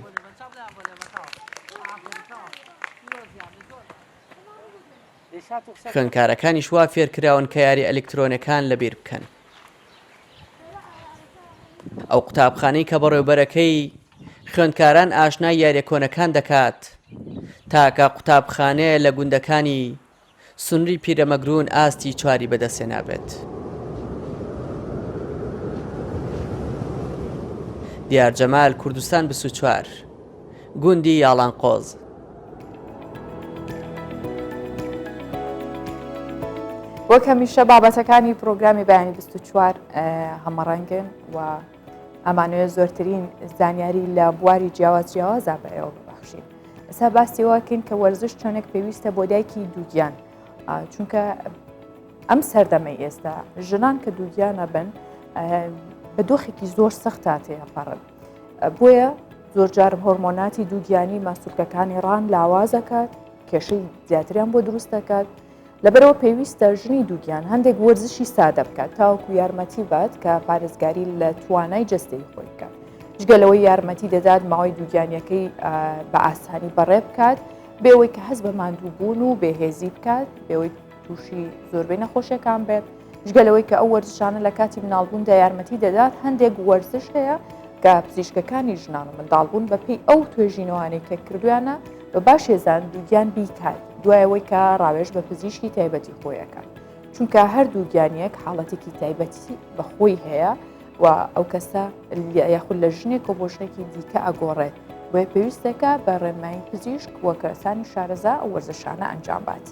خوێندکارەکانیش وا فێرکراون کە یاری ئەلیکترۆنەکان لەبیر بکەن. ئەو قوتابخانەی کە بەڕێوبەرەکەی خوێندکاران ئاشنای یاریە کۆنەکان دەکات، تاکە قوتابخانەیە لە گوندەکانی سنوری پیرەمەگرون ئاستی چواری بەدەستهێنابێت. دیار جەمال، کوردستان 24، گوندی یاڵانقۆز. وەک هەمیشە بابەتەکانی پرۆگرامی بەیانی 24 هەمەڕەنگن و ئەمانەوێت زۆرترین زانیاری لە بواری جیاواز جیاوازا بە ئێوە ببەخشین. ئێستا باسی ئەوە کەین کە وەرزش چۆنێک پێویستە بۆ دایکی دووگیان چونکە ئەم سەردەمەی ئێستا ژنان کە دووگیانە بن بە دۆخێکی زۆر سەختا تێپەڕن بۆیە زۆرجار هۆرمۆناتی دووگیانی ماسولکەکانی ڕان لاوازەکات کێشەی زیاتریان بۆ دروست دەکات لەبەرئەوە پێویستە ژنی دووگیان هەندێک وەرزشی سادە بکات تاوەکو یارمەتی بات کە پارێزگاری لە توانای جەستەی خۆی بکات. جگە لەوەی یارمەتی دەدات ماوەی دووگیانیەکەی بە ئاسانی بەڕێ بکات بێەوەی کە هەست بە ماندووبوون و بێهێزی بکات بێەوەی تووشی زۆربەی نەخۆشیەکان بێت جگە لەوەی کە ئەو وەرزشانە لە کاتی مناڵبووندا یارمەتی دەدات هەندێک وەرزش هەیە کە پزیشکەکانی ژنان و منداڵبوون بەپێی ئەو توێژینەوانەی کە کردویانە بە باشێزان دووگیان بیکات دوای ئەوەی کە ڕاوێژ بە پزیشکی تایبەتی خۆی ئەکات چونکە هەر دووگیانیەک حاڵەتێکی تایبەتی بە خۆی هەیە و ئەو کەسە یاخود لە ژنێک و بۆ ژنێکی دیکە ئەگۆڕێت بۆیە پێویستەکە بە ڕێنمایی پزیشک و کەسانی شارەزا ئەو وەرزشانە ئەنجام بات.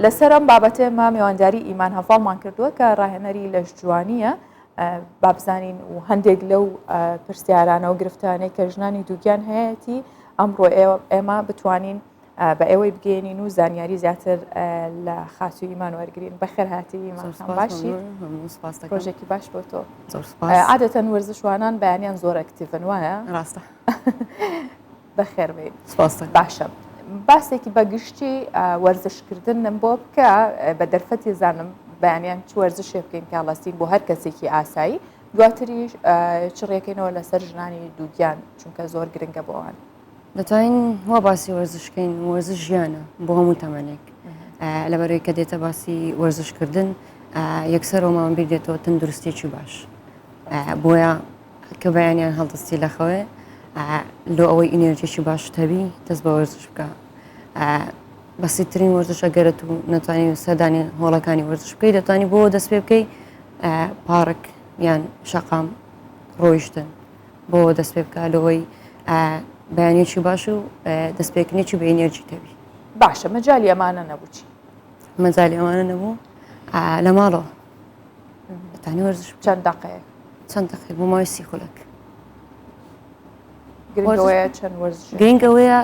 لەسەر ئەم بابەتە ئێمە میوانداری ئیمان هەڤاڵمان کردووە کە ڕاهێنەری لەشجوانییە با بزانین و هەندێک لەو پرسیارانە و گرفتانەی کە ژنانی دووگیان هەیەتی ئەمڕۆ ئێمە بتوانین بە ئێوەی بگەێنین و زانیاری زیاتر لە خاتوو ئیمان وەرگین بەخێر هاتی ئیمان باشی ڕۆژێکی باش بۆ تۆ عادەتەن وەرزشوانان بەیانیان زۆر active ن وایە ڕاستە بەخێربێی. سپاس باشە باسێکی بە گشتی وەرزشکردنم بۆ بکە بە دەرفەتی زانم بەیانیان چ وەرزشێ بکەین کە هەڵەسین بۆ هەر کەسێکی ئاسایی دواتریش چڕیەکەینەوە لەسەر ژنانی دووگیان چونکە زۆر گرنگە بۆ ئەوان. دەتوانین وا باسی وەرزشکەین وەرزش ژیانە بۆ هەموو تەمەنێک لەبەرەوەی کە دێتە باسی وەرزشکردن یەکسەر ئەومان بیر دێتەوە تەندروستێکی باش بۆیە کە بەیانیان هەڵدەستی لە خەوێ لۆ ئەوەی ئینێرجیی باشت هەبی دەست بە وەرزش بکە بەسیترین وەرزش ئەگەرت و نەتوانی سەردانی هۆڵەکانی وەرزش بکەی دەتوانی بۆ دەست پێ بکەی پارک یان شەقام ڕۆیشتن بۆ دەست پێ بکە لەوەی بەیانێکی باش و دەستپێکنێکی بە ئینێرجی تەبی باشە مەجای ئەمانە نەبوو چی مەجای ئەمانە نەبوو لە ماڵەوە دەتوانی وەرزش چەند دەقەیەک چەند دەقەیەک بۆ ماوەی سی خولەک گرنگ ئەوەیە چەند وەرزش گرنگ ئەوەیە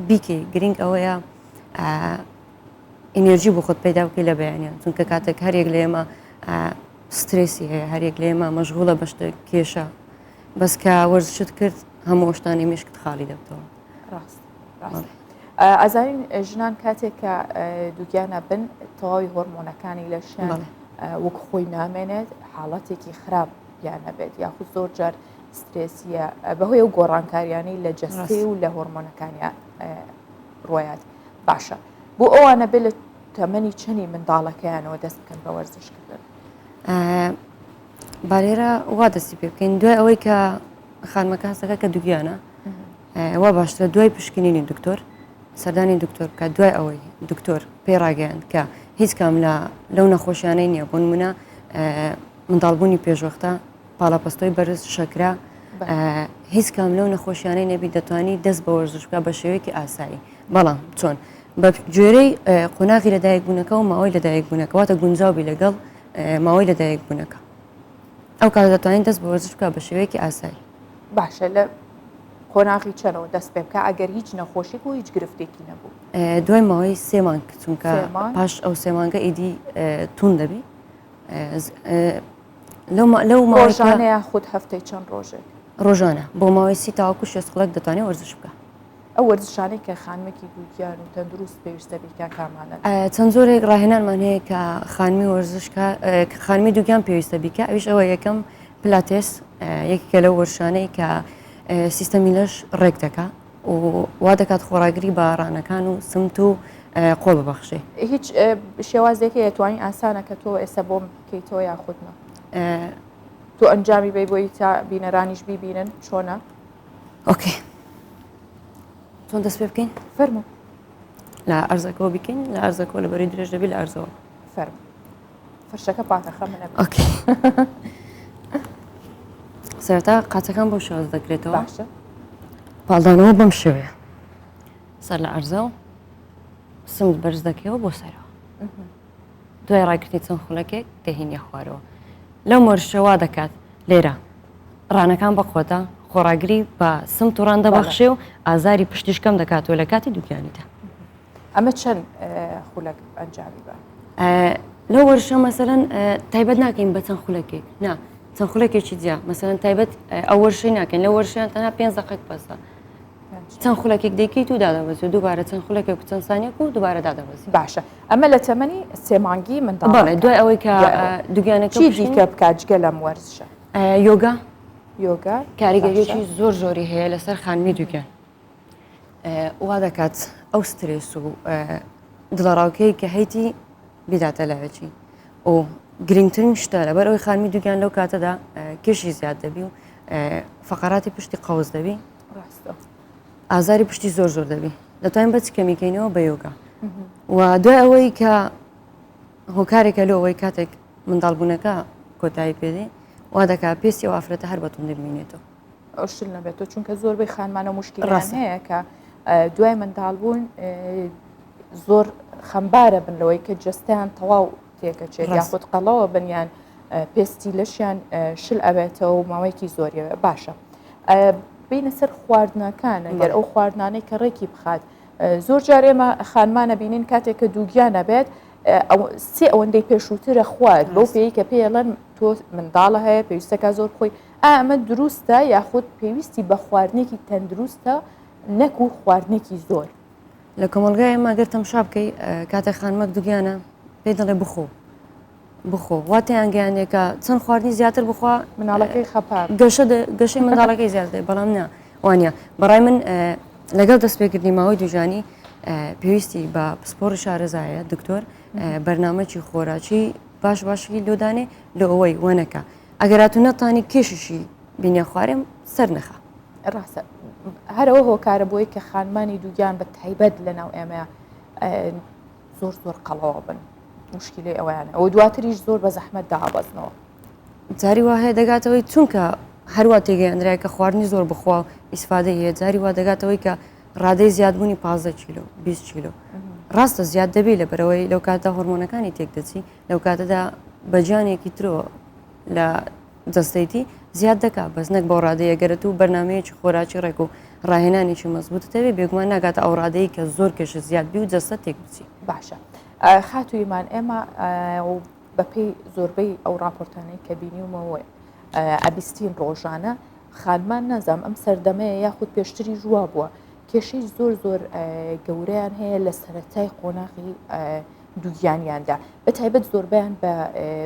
بیکەی گرنگ ئەوەیە ئینێرجی بۆ خۆت پەیدا بکەی لە بەیانیان چونکە کاتێک هەرێک لە ئێمە سترێسی هەیە هەرێک لە ئێمە مەشغوڵە بە شتێک کێشە بەس کە وەرزشت کرد هەموو شتانی مشکت خاڵی دەبتەوە. ڕاست ڕاست ئەزانین ژنان کاتێک کە دووگیانە بن تەواوی هۆرمۆنەکانی لەشیان وەک خۆی نامێنێت حاڵەتێکی خراپ یان نەبێت یاخود زۆر جار سترێسیە بەهۆی ئەو گۆڕانکاریانەی لە جەستەی و لە هۆرمۆنەکانیان ڕۆیات باشە بۆ ئەوانە بێ لە تەمەنی چەنی منداڵەکەیانەوە دەست بکەن بە وەرزشکردن بالێرە وا دەستی پێ بکەین دوای ئەوەی کە خانمەکە هەستەکە کە دوگیانە وا باشترە دوای پشکنینی دکتۆر سەردانی دکتۆر بکات دوای ئەوەی دکتۆر پێی ڕاگەیاند کە هیچ کام لە لەو نەخۆشیانەی نییە بۆ نمونە منداڵبوونی پێشوەختە پاڵەپەستۆی بەرز شەکرە هیچ کام لەو نەخۆشیانەی نەبی دەتوانی دەست بە وەرزش بکە بە شێوەیەکی ئاسایی بەڵام چۆن بە گوێرەی قۆناغی لەدایکبوونەکە و ماوەی لەدایکبوونەکە واتە گونجاو بی لەگەڵ ماوەی لەدایکبوونەکە ئەو کات دەتوانین دەست بە وەرزش بکە بە شێوەیەکی ئاسایی. باشە لە قۆناغی چەنەوە دەست پێ بکە ئەگەر هیچ نەخۆشیک و هیچ گرفتێکی نەبوو؟ دوای ماوەی سێ مانگ چونکە پاش ئەو سێ مانگە ئیدی تون دەبی لەو ڕۆژانە یاخود هەفتەی چەند ڕۆژێک؟ ڕۆژانە بۆ ماوەی سی تاوەکو شێست خولەک دەتوانێت وەرزش بکە. ئەو وەرزشانەی کە خانمێکی دووگیان و تەندروست پێویستە بیکا کامانەن؟ چەند جۆرێک ڕاهێنانمان هەیە کە خانمی وەرزشکار خانمی دووگیان پێویستە بیکا ئەویش ئەوە یەکەم پلاتێس یەکێکە لەو وەرزشانەی کە سیستەمی لەش ڕێک دەکا و وا دەکات خۆڕاگری بە ڕانەکان و سمت و قۆڵ ببەخشێ. هیچ شێوازێک هەیە توانی ئاسانە کە تۆ ئێستا بۆم بکەیتەوە یاخود نا؟ تۆ ئەنجامی بەی بۆی تا بینەرانیش بیبینن چۆنە؟ okay چۆن دەست پێ بکەین؟ فەرموو. لە ئەرزەکەەوە بیکەین لە ئەرزەکەەوە لە بەری درێژ دەبی لە ئەرزەوە. فەرموو. فەرشەکە پاکە خەمە okay سەرەتا قاچەکان بۆ شێواز دەکرێتەوە باشە پاڵدانەوە بەم شێوەیە سەر لە ئەرزە و سمت بەرز دەکەیەوە بۆ سەرەوە دوای ڕاگرتنی چەند خولەکێک دەهینیە خوارەوە لەو مەرشەوا دەکات لێرە ڕانەکان بەقوەتە خۆڕاگری بە سمت و ڕان دەبەخشێ و ئازاری پشتیش کەم دەکاتەوە لە کاتی دووگیانیدا. ئەمە چەند خولەک ئەنجامی بە؟ لەو وەرشە مەسەلەن تایبەت ناکەین بە چەند خولەکێک نا چەند خولەکێکی جیا مەسەلەن تایبەت ئەو وەرشەی ناکەین لەو وەرشیان تەنها پێنج دەقەک بەسە چەند خولەکێک دەیکەیت و دادەبەزی و دووبارە چەند خولەکێک و چەند سانیەک و دووبارە دادەبەزی. باشە ئەمە لە تەمەنی سێ مانگی منداڵەکە. بەڵێ دوای ئەوەی کە دووگیانەکە چی دیکە بکات جگە لەم وەرزشە؟ یۆگا. یۆگا کاریگەریی زۆر زۆری هەیە لەسەر خانمی دووگیان وا دەکات ئەو سترێس و دڵەڕاوکەی کە هەیتی بیداتە لاوێکی و گرنگترین شتە لەبەر ئەوەی خانمی دووگیان لەو کاتەدا کێشی زیاد دەبی و فقراتی پشتی قەوز دەبی ئازاری پشتی زۆر زۆر دەبی دەتوانین بە چ کەمیکەینەوە بە یۆگا و دوای ئەوەی کە هۆکارێکە لۆ ئەوەی کاتێک منداڵبوونەکە کۆتایی پێدێ وا دەکات پێستی ئەو ئافرەتە هەر بە توندی بمینێتەوە. شل نەبێتەوە چونکە زۆربەی خانمانە موشکیلەیان هەیە کە دوای منداڵبوون زۆر خەمبارە بن لەوەی کە جەستەیان تەواو تێکەچێت یاخود قەڵەوە بن یان پێستی لەشیان شل ئەبێتەوە و ماوەیەکی زۆریەوە باشە بینە سەر خواردنەکان ئەگەر ئەو خواردنانەی کە ڕێکی بخات زۆر جار ئێمە خانمانە بینین کاتێک کە دووگیانە بێت سێ ئەوەندەی پێشووترە خوارد بەو پێی کە پێڵەن تۆ منداڵە هەیە پێویستەکە زۆر بخۆی ئەمە دروستە یاخود پێویستی بە خواردنێکی تەندروستە نەکو خواردنێکی زۆر. لە کۆمەڵگای ئێمە گەر تەمشا بکەی کاتێک خانمەک دوگیانە پێی دەڵێ بخۆ بخۆ وا تێیان گەیاندێ کە چەند خواردنی زیاتر بخوا مناڵەکەی خەپا گەشە گەشەی منداڵەکەی زیاد دەبێت بەڵام نا وانە بەڕای من لەگەڵ دەستپێکردنی ماوەی دووگیانی پێویستی بە پسپۆڕی شارەزایە دکتۆر بەرنامەکی خۆراکی باش باشی لۆدانێ لە ئەوەی وەنەکە ئەگەر هاتوو نەتانی کێشیشی بینە خوارێم سەر نەخا. ڕاستە هەرەوە هۆکارە بۆی کە خانمانی دووگیان بە تایبەت لە ناو ئێمە زۆر زۆر قەڵەوە بن مشکلەی ئەویان ئەوە دواتریش زۆر بە زەحمەت دابەزنەوە. جاری وا هەیە دەگاتەوەی چونکە هەروە تێگەیاندرای کە خواردنی زۆر بخوا و ئیسفادەی هەیە جاری وا دەگاتەوەی کە ڕادەی زیادبوونی 15 کیلۆ 20 کیلۆ ڕاستە زیاد دەبی لە بەرەوەی لەو کاتە هۆرمۆنەکانی تێک دەچی لەو کاتەدا بە گیانێکی ترەوە لە جەستەیتی زیاد دەکا بەس نەک بەو ڕادەیە گەرە تو بەرنمەیەکی خۆراکی ڕێک و ڕاهێنانێکی مەزبوتت هەبێ بێگومان ناگاتە ئەو ڕادەی کە زۆر کێشە زیاد بی و جەستە تێک بچی. باشە خاتوو ئیمان ئێمە بەپێی زۆربەی ئەو ڕاپۆرتانەی کە بینیومەوە ئەبیستین ڕۆژانە خانمان نازانم ئەم سەردەمەیە یاخود پێشتریش وا بووە کێشەی زۆر زۆر گەورەیان هەیە لە سەرەتای قۆناغی دووگیانیاندا بە تایبەت زۆربیان بە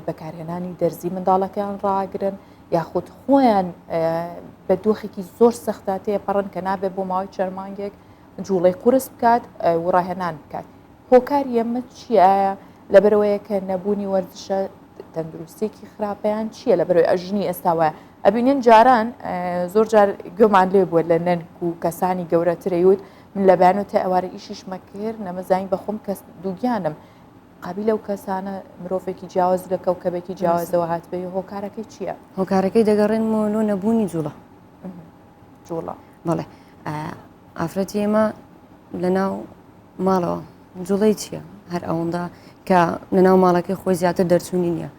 بەکارهێنانی دەرزی منداڵەکەیان ڕاگرن یاخود خۆیان بە دۆخێکی زۆر سەختا تێپەڕن کە نابێت بۆ ماوەی چەند مانگێک جوڵەی قورس بکات و ڕاهێنان بکات هۆکاری ئەمە چییە؟ لەبەرئەوەیە کە نەبوونی وەرزشە تەندروستیەکی خراپەیان چییە لەبەرئەوەی ئەژنی ئێستا وایە ئەبینین جاران زۆر جار گوێمان لێ بووە لە نەنک و کەسانی گەورەترەیوت من لە بەیانەوە تا ئێوارە ئیشیشمە کرد نەمەزانی بەخۆم کەس دووگیانم قابیل ئەو کەسانە مرۆڤێکی جیاواز لە کەوکەبێکی جیاوازەوە هاتبێ هۆکارەکەی چییە؟ هۆکارەکەی دەگەڕێنمەوە لۆ نەبوونی جوڵە جوڵە بەڵێ ئافرەتی ئێمە لەناو ماڵەوە جوڵەی چییە؟ هەر ئەوەندە کە لەناو ماڵەکەی خۆی زیاتر دەرچوونی نییە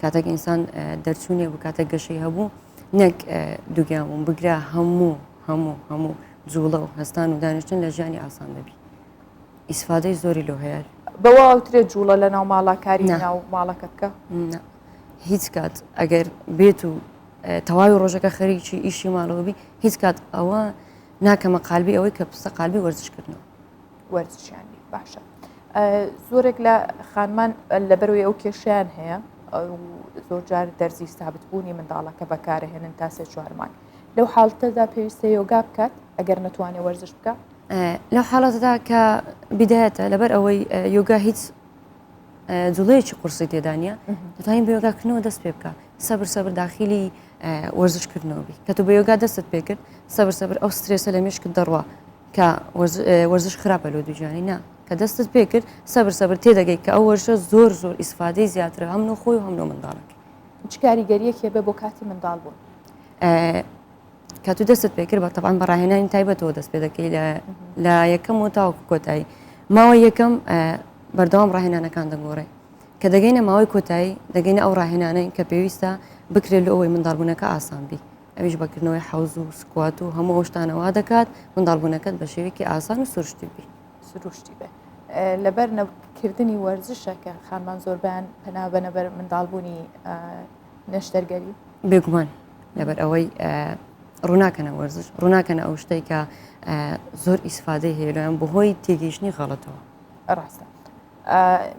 کاتێک ئینسان دەرچوونیە بوو کاتێک گەشەی هەبوو نەک دووگیان بووم بگرە هەموو هەموو هەموو جوڵە و هەستان و دانیشتن لە ژیانی ئاسان دەبی ئیسفادەی زۆری لۆ هەیە. بەوە ئەوترێت جوڵە لە ناو ماڵە کاری ناو ماڵەکە بکە؟ نا هیچ کات ئەگەر بێت و تەواوی ڕۆژەکە خەریکی ئیشی ماڵەوە بی هیچ کات ئەوە ناکەمە قالبی ئەوەی کە پستە قالبی وەرزشکردنەوە. وەرزشیان بی باشە زۆرێک لە خانمان لەبەرەوەی ئەو کێشیان هەیە زۆر جار دەرزی سابت بوونی منداڵەکە بەکارهێنن تا سێ چوار مانگ لەو حاڵتەدا پێویستە یۆگا بکات ئەگەر نەتوانێت وەرزش بکە لەو حاڵەتەدا کە بدایەتە لەبەر ئەوەی یۆگا هیچ جوڵەیەکی قورسی تێدا نییە دەتوانین بە یۆگاکردنەوە دەست پێ بکە سەبر سەبر داخلی وەرزشکردنەوە بی کە تۆ بە یۆگا دەستت پێکرد سەبر سەبر ئەو سترێسە لە مێشکت دەڕوا کە وەرزش خراپە لۆ دووگیانی نا کە دەستت پێکرد سەبر سەبر تێدەگەیت کە ئەو وەرزشە زۆر زۆر ئیسفادەی زیاترە هەم لۆ خۆی و هەم لۆ منداڵەکەی. چ کاریگەریەک هەبێ بۆ کاتی منداڵ بوون؟ کە تو دەستت پێکرد بە تەبعەن بە ڕاهێنانی تایبەتەوە دەست پێ دەکەی لە یەکەم و تاوەکو کۆتایی ماوەی یەکەم بەردەوام ڕاهێنانەکان دەگۆڕێ کە دەگەینە ماوەی کۆتایی دەگەینە ئەو ڕاهێنانەی کە پێویستە بکرێت لە ئەوەی منداڵبوونەکە ئاسان بی ئەویش بە کردنەوەی حەوز و squat و هەموو ئەو شتانە وا دەکات منداڵبوونەکەت بە شێوەیەکی ئاسان و سروشتی بی. سروشتی بێ. لەبەر نەکردنی وەرزشە کە خانمان زۆربەیان پەنا بەنە بەر منداڵبوونی نەشتەرگەری؟ بێگومان لەبەر ئەوەی ڕووناکەنە وەرزش ڕووناکەنە ئەو شتێک کە زۆر ئیسفادەی هەیە لەیان بەهۆی تێگەیشتنی غەڵەتەوە. ڕاستە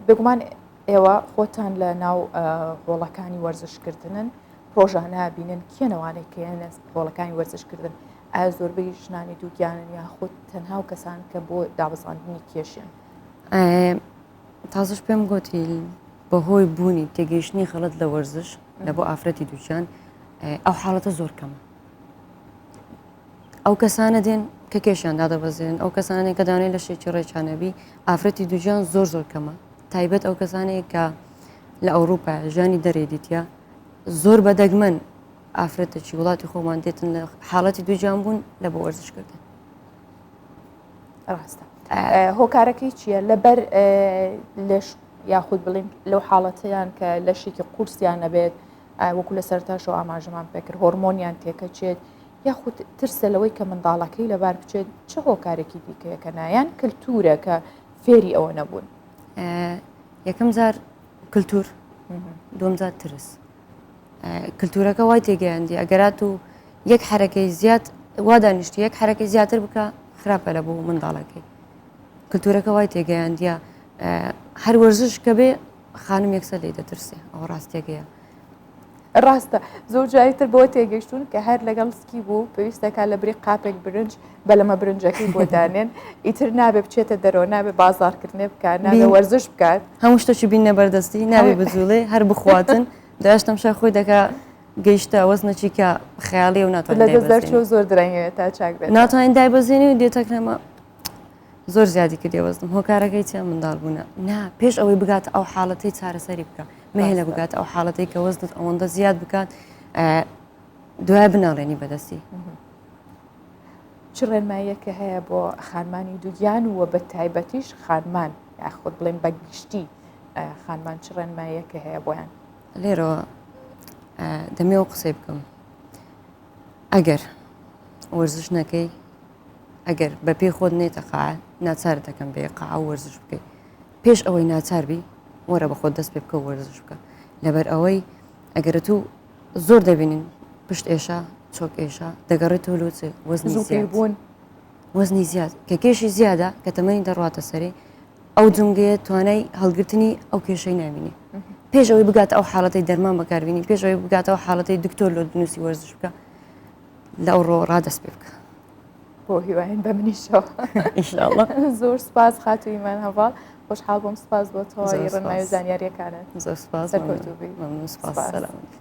بێگومان ئێوە خۆتان لە ناو هۆڵەکانی وەرزشکردنن ڕۆژانە بینن کێن ئەوانەی کە یەنە هۆڵەکانی وەرزشکردن ئایا زۆربەی ژنانی دووگیانن یاخود تەنها و کەسان کە بۆ دابەزاندنی کێشن؟ تازەش پێم گوتی بەهۆی بوونی تێگەیشتنی خەڵت لە وەرزش لە بۆ ئافرەتی دووچان ئەو حاڵەتە زۆر کەمە ئەو کەسانە دێن کە کێشیان دادەبەزێن ئەو کەسانێک کە دانێن لە شێکی ڕێچانەبی ئافرەتی دووجان زۆر زۆر کەمە تایبەت ئەو کەسانەیە کە لە ئەوروپا ژیانی دەرێ دیتە زۆر بە دەگمەن ئافرەتەکی وڵاتی خۆمان دێتن لە حاڵەتی دووگیان بوون لە بۆ وەرزشکردن. ڕاستە هۆکارەکەی چییە؟ لەبەر لەش یاخود بڵین لەو حاڵەتیان کە لەشێکی قورسیان نەبێت وەکو لە سەرتاشەوە ئاماژەمان پێکرد هۆرمۆنیان تێکەچێت یاخود ترسە لەوەی کە منداڵەکەی لەبار بچێت چ هۆکارێکی دیکەیە کە نایان کللتورە کە فێری ئەوە نەبوون یەکەم جار کللتور دووەم جار ترس کللتورەکە وای تێگەیاندی ئەگەرات و یەک حرەکەی زیاد وا دانیشتی یەک حرەکەی زیاتر بکە خراپە لە بۆ منداڵەکەی کللتورەکە وای تێگەیاندە هەر وەرزش کە بێ خانم یەکسەر لی دەترسێ ئەوە ڕاستیەکەیە ڕاستە زۆر جاری تر بۆ تێگەشتون کە هەر لەگەڵ سکی بوو پێویستەکە لە بری قاپێک برنج بەلەمە برنجەکەی بۆ دانێن ئیتر نابێ بچێتە دەرەوە نابێ بازارکردنێ بکات نابێ وەرزش بکات هەموو شتێکی بینە بەردەستی نابێ بجوڵێ هەر بخواتن داش تەمشای خۆی دەکا گەیشتە وەزنەکی کە خەیاڵی و ناتوانێت لە دەست دەرچوو زۆر درەنگەوێت تا چاک بێت ناتوانین دایبەزێنی و دێتەکرەمە زۆر زیادی کردی وەزنم هۆکارەکەی چیە منداڵ بوونە نا پێش ئەوەی بگاتە ئەو حاڵەتەی چارەسەری بکە مەهێلە بگاتە ئەو حاڵەتەی کە وەزنت ئەوەندە زیاد بکات دوای بناڵێنی بەدەستی. چ ڕێنماییەکە هەیە بۆ خانمانی دووگیان و بە تایبەتیش خانمان یاخود بڵێن بە گشتی خانمان چ ڕێنماییەکە هەیە بۆیان؟ لێرەوە دەمێ و قسەی بکەم ئەگەر وەرزش نەکەی. ئەگەر بە پێی خۆت نێتە قاعە ناچارت دەکەم بێ قاعە و وەرزش بکەی پێش ئەوەی ناچار بی وەرە بە خۆت دەست پێ بکە و وەرزش بکە لەبەر ئەوەی ئەگەر تو زۆر دەبینین پشت ئێشە چۆک ئێشە دەگەڕێتەوە لۆ چ وەزنی زیاد بوون وەزنی زیاد کە کێشی زیادە کە تەمەنی دەڕواتە سەری ئەو جومگەیە توانای هەڵگرتنی ئەو کێشەی نامینێ پێش ئەوەی بگاتە ئەو حاڵەتەی دەرمان بەکاربینی پێش ئەوەی بگاتەوە حاڵەتەی دکتۆر لۆ بنووسی وەرزش بکە لە ئەو ڕۆ ڕادەست پێ بکە بۆ هیواین بە منیشەوە ئینشاءاللە زۆر سپاس خاتوو ئیمان هەڤاڵ خۆشحاڵ بووم سپاس بۆ تەواوی ڕێنمایی و زانیاریەکانت زۆر سپاس سەرکەوتوو بی مەمنون سپاس سەلامەت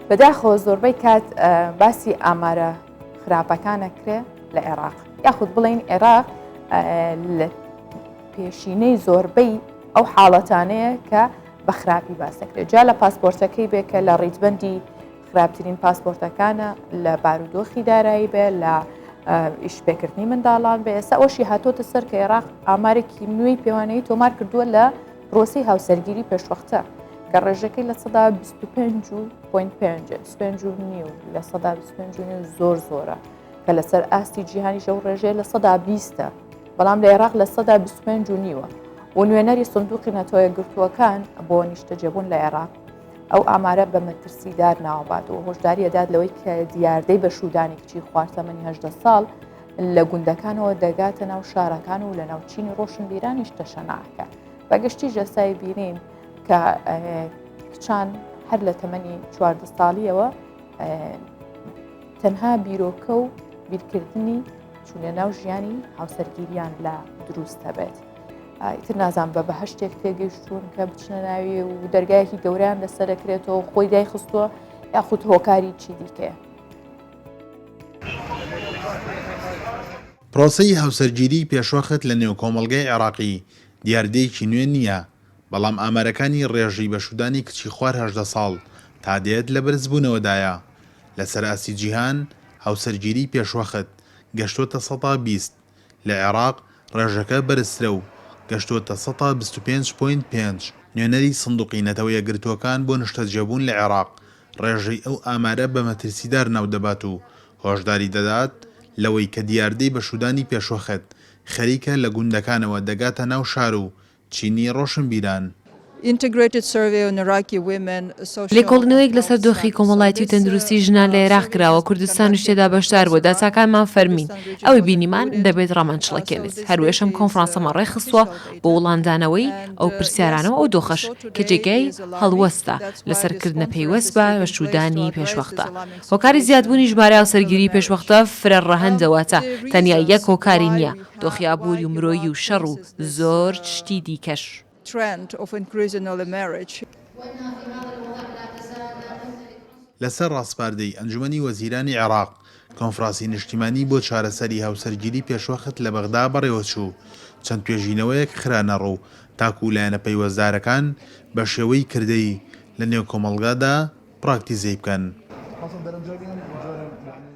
بەداخەوە زۆربەی کات باسی ئامارە خراپەکان ئەکرێ لە عێراق یاخود بڵین عێراق لە پێشینەی زۆربەی ئەو حاڵەتانەیە کە بە خراپی باس دەکرێت جا لە پاسپۆرتەکەی بێ کە لە ڕیزبندی خراپترین پاسپۆرتەکانە لە بارودۆخی دارایی بێ لە ئیشپێکردنی منداڵان بێ ئێستا ئەوشی هاتۆتە سەر کە عێراق ئامارێکی نوێی پێوانەیی تۆمار کردووە لە پرۆسی هاوسەرگیری پێشوەختە کە ڕێژەکەی لە سەدا 25.5 25 و نیو لە سەدا 25 و نیو زۆر زۆرە کە لەسەر ئاستی جیهانیش ئەو ڕێژەیە لە سەدا بیستە بەڵام لە عێراق لە سەدا 25 و نیوە و نوێنەری سندوقی نەتەوە یەکگرتووەکان بۆ نیشتەجێبوون لە عێراق ئەو ئامارە بە مەترسیدار ناوبات و هۆشداری ئەدات لەوەی کە دیاردەی بەشوودانی کچی خوار تەمەنی 18 ساڵ لە گوندەکانەوە دەگاتە ناو شارەکان و لە ناو چینی ڕۆشنبیرانیش تەشەناکە بەگشتی ژەسای بینین کە کچان هەر لە تەمەنی 14 ساڵیەوە تەنها بیرۆکە و بیرکردنی چوونە ناو ژیانی هاوسەرگیریان لە دروست هەبێت. ئیتر نازان بە بەهشتێک تێگەیشتوون کە بچنە ناوی و دەرگایەکی گەوریان لەسەر دەکرێتەوە خۆی دای خستووە یاخود هۆکاری چی دیکەیە. پرۆسەی هاوسەرگیریی پێشوەخت لە نێو کۆمەڵگای عێراقی دیاردەیەکی نوێ نییە، بەڵام ئامارەکانی ڕێژەی بەشوودانی کچی خوار 18 ساڵ تا دێت لە بەرزبوونەوەدایە. لەسەر ئاستی جیهان هاوسەرگیریی پێشوەخت گەشتۆتە سەتا 20، لە عێراق ڕێژەکە بەرزترە و گەشتۆتە سەتا 25 point پێنج. نوێنەری سندوقی نەتەوە یەکگرتووەکان بۆ نشتەجێبوون لە عێراق ڕێژەی ئەو ئامارە بە مەترسیدار ناودەبات و هۆشداری دەدات لەوەی کە دیاردەی بەشوودانی پێشوەخت خەریکە لە گوندەکانەوە دەگاتە ناو شار و چینی ڕۆشنبیران. لێکۆڵینەوەیەک لەسەر دۆخی کۆمەڵایەتی و تەندروستی ژنان لە عێراق کراوە، کوردستانیش تێدا بەشدار بووە، داتاکانمان فەرمین، ئەوەی بینیمان دەبێت ڕامانچڵەکێنێت، هەروێش ئەم کۆنفرانسەمان ڕێکخستووە بۆ وڵامدانەوەی ئەو پرسیارانە و ئەو دۆخەش کە جێگای هەڵوەستە لەسەر کردنە پەیوەست بە بەشوودانی پێشوەختە. هۆکاری زیادبوونی ژمارەی هاوسەرگیریی پێشوەختە فرە ڕەهەندە واتە تەنیا یەک هۆکاری نییە، دۆخی ئابووری و مرۆیی و شەڕ و زۆر شتی دیکەش. لەسەر ڕاسپاردەی ئەنجومەنی وەزیرانی عێراق، کۆنفراسی نیشتیمانی بۆ چارەسەری هاوسەرگیری پێشوەخت لە بەغدا بەڕێوەچوو، چەند توێژینەوەیەک خرانەڕوو تاکو لایەنە پەیوەستدارەکان بە شێوەی کردەیی لە نێو کۆمەڵگادا پراکتیزەی بکەن.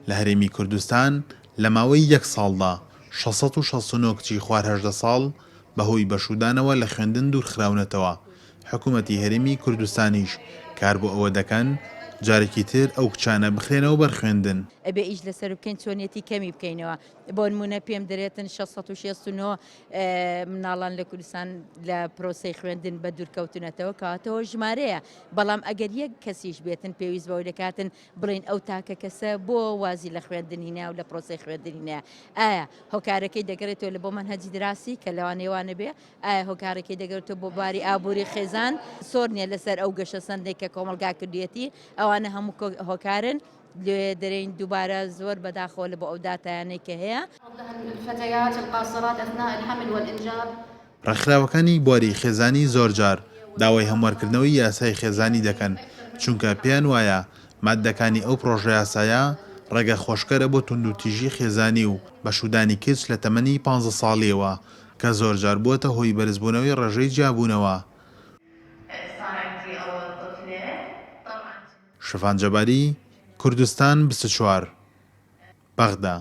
لە هەرێمی کوردستان لە ماوەی یەک ساڵدا 669 کچی خوار 18 ساڵ بەهۆی بەشوودانەوە لە خوێندن دوورخراونەتەوە، حکومەتی هەرێمی کوردستانیش کار بۆ ئەوە دەکەن جارێکی تر ئەو کچانە بخرێنەوە بەر خوێندن. ئەبێ ئیش لەسەر بکەین چۆنیەتی کەمی بکەینەوە بۆنمونە پێم دەرێتن 669 مناڵان لە کوردستان لە پرۆسەی خوێندن بە دوورکەوتونەتەوە کەواتەوە ژمارەیە بەڵام ئەگەر یەک کەسیش بێتن پێویست بەوەی دەکاتن بڵین ئەو تاکە کەسە بۆ وازی لە خوێندن هینا و لە پرۆسەی خوێندن هینا ئایا هۆکارەکەی دەگەڕێتەوە لە بۆ مەنهەجی دراسی کە لەوانەیە وا نەبێ ئایا هۆکارەکەی دەگەڕێتەوە بۆ باری ئابووری خێزان زۆر نییە لەسەر ئەو گەشەسەندێک کە کۆمەڵگا کردویەتی ئەوانە هەموو هۆکارن لێ دەرێین دووبارە زۆر بەداخەوە لە بۆ ئەو داتایانەی کە هەیە. ڕێکخراوەکانی بواری خێزانی زۆرجار داوای هەموارکردنەوەی یاسای خێزانی دەکەن، چونکە پێیان وایە ماددەکانی ئەو پڕۆژەیاسایە ڕێگە خۆشکەرە بۆ توندوتیژی خێزانی و بەشوودانی کچ لە تەمەنی پانزە ساڵییەوە، کە زۆرجار بووەتە هۆی بەرزبوونەوەی ڕێژەی جیابوونەوە. شڤان جەباری، کوردستان 24، بەغدا.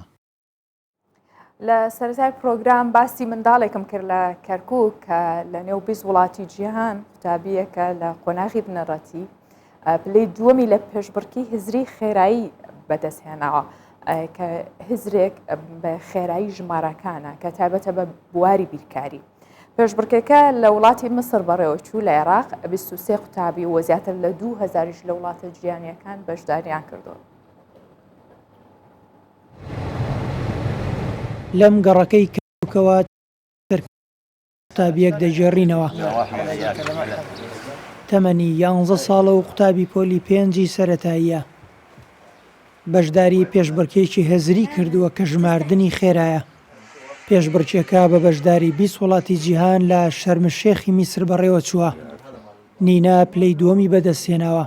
لە سەرەتای پرۆگرام باسی منداڵێکم کرد لە کەرکک کە لە نێو 20 وڵاتی جیهان قوتابیەکە لە قۆناغی بنەڕەتی. پلەی دووەمی لە پێشبڕکی هزری خێرایی بەدەستهێناوە کە هزرێک بە خێرایی ژمارەکانە کە تایبەتە بە بواری بیرکاری. پێشبڕکێکە لە وڵاتی میسر بەڕێوەچوو لە عێراق 23 قوتابی و زیاتر لە 2000 لە وڵاتە جیهانیەکان بەشداریان کردووە. لەم گەڕەکەی کەرکوکەوە قوتابییەک دەگێڕینەوە. تەمەنی یانزە ساڵە و قوتابی پۆلی پێنجی سەرەتاییە. بەشداری پێشبڕکێیەکی هزری کردووە کە ژماردنی خێرایە. پێشبڕکێکە بە بەشداری 20 وڵاتی جیهان لە شەرمشێخی میسر بەڕێوەچووە. نینا پلەی دووەمی بەدەستهێناوە.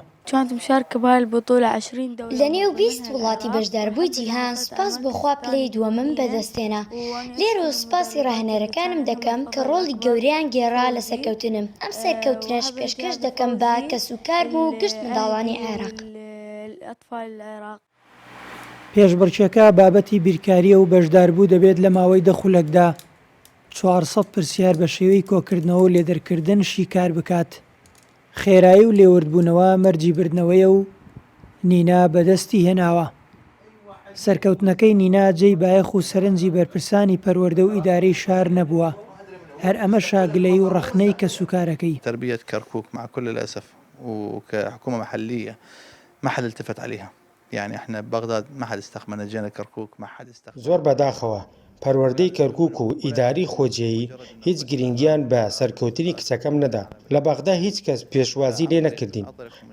لەنێو 20 وڵاتی بەشداربووی جیهان سوپاس بۆ خوا پلەی دووەمم بەدەستهێنا. لێرەوە سوپاسی ڕاهێنەرەکانم دەکەم کە ڕۆڵی گەورەیان گێڕا لە سەرکەوتنم، ئەم سەرکەوتنەش پێشکەش دەکەم بە کەسوکارم و گشت منداڵانی عێراق. پێشبڕکێکە بابەتی بیرکارییە و بەشداربوو دەبێت لە ماوەی دە خولەکدا 400 پرسیار بە شێوەی کۆکردنەوە و لێدەرکردن شیکار بکات. خێرایی و لێوردبوونەوە مەرجی بردنەوەیە و نینا بەدەستی هێناوە. سەرکەوتنەکەی نینا جێی بایەخ و سەرنجی بەرپرسانی پەروەردە و ئیدارەی شار نەبووە، هەر ئەمەشە گلەیی و ڕەخنەی کەسوکارەکەی. تربية كركوك مع كل الأسف وكحكومة محلية ما حد التفت عليها يعني احنا ببغداد ما حد استخدمنا جينا كركوك ما حد استخدمنا. زۆر بەداخەوە پەروەردەی کەرکوک و ئیدارەی خۆجێیی هیچ گرینگیان بە سەرکەوتنی کچەکەم نەدا، لە بەغدا هیچ کەس پێشوازی لێ نەکردین،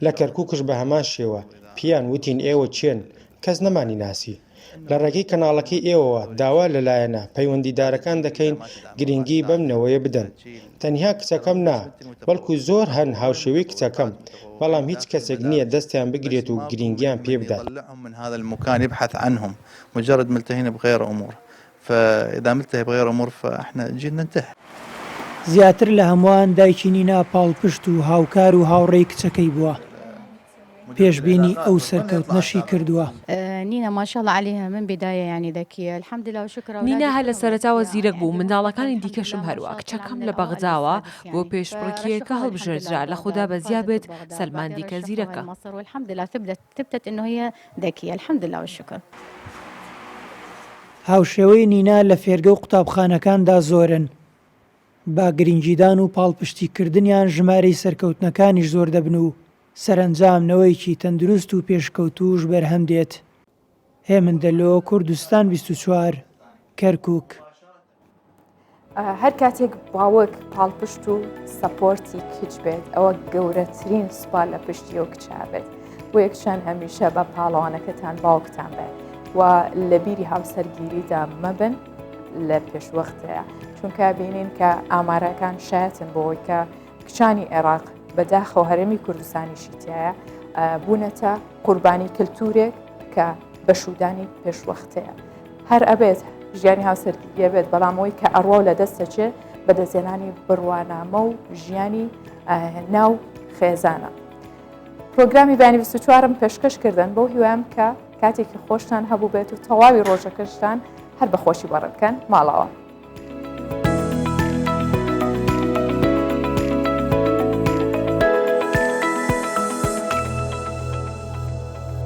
لە کەرکوکش بە هەمان شێوە، پێیان وتین ئێوە کێن، کەس نەمانی ناسی. لە ڕێگەی کەناڵەکەی ئێوەوە داوا لە لایەنە پەیوەندیدارەکان دەکەین گرینگی بەم نەوەیە بدەن. تەنیا کچەکەم نا، بەڵکو زۆر هەن هاوشێوەی کچەکەم، بەڵام هیچ کەسێک نییە دەستیان بگرێت و گرینگیان پێ بدات. مجرد ملتهين بغير امور فاذا ملتهي بغير امور فاحنا جيلنا انتهى. زیاتر لە هەمووان دایکی نینا پاڵپشت و هاوکار و هاوڕێی کچەکەی بووە. پێشبینی ئەو سەرکەوتنەشی کردووە. نینا ماشاءاللە علیها من بدایە یانی ذکیە الحمدللە و شکر نینا هەر لە سەرەتاوە زیرەک بوو، منداڵەکانی دیکەشم هەروا، کچەکەم لە بەغداوە بۆ پێشبڕکێیەکە هەڵبژێردرا، لە خودا بەزیا بێت سەلماندی کە زیرەکە. ذکیە الحمدللە والشکر. هاوشێوەی نینا لە فێرگە و قوتابخانەکاندا زۆرن، بە گرنگیدان و پاڵپشتیکردنیان ژمارەی سەرکەوتنەکانیش زۆر دەبن و سەرەنجام نەوەیەکی تەندروست و پێشکەوتووش بەرهەم دێت. هێمن دەلۆ، کوردستان 24، کەرکوک. هەر کاتێک باوک پاڵپشت و support ی کچ بێت ئەوە گەورەترین سوپا لە پشتی ئەو کچە بێت بۆ یەکچەند هەمیشە بە پاڵەوانەکەتان باوکتان بێت و لە بیری هاوسەرگیریدا مەبن لە پێشوەختەیە چونکە بینین کە ئامارەکان شایەتن بۆی کە کچانی عێراق بەداخەوە هەرێمی کوردستانیشی تایە بوونەتە قوربانی کللتورێک کە بەشودانی پێشوەختەیە هەر ئەبێت ژیانی هاوسەرگیریە بێت بەڵام ئەوەی کە ئەڕوا و لە دەست دەچێت بەدەستهێنانی بڕوانامە و ژیانی ناو خێزانە. پرۆگرامی بەیانی 24م پێشکەش کردن بەو هیوام کە کاتێکی خۆشتان هەبوو بێت و تەواوی ڕۆژەکەشتان هەر بە خۆشی بەڕێ بکەن ماڵەوە.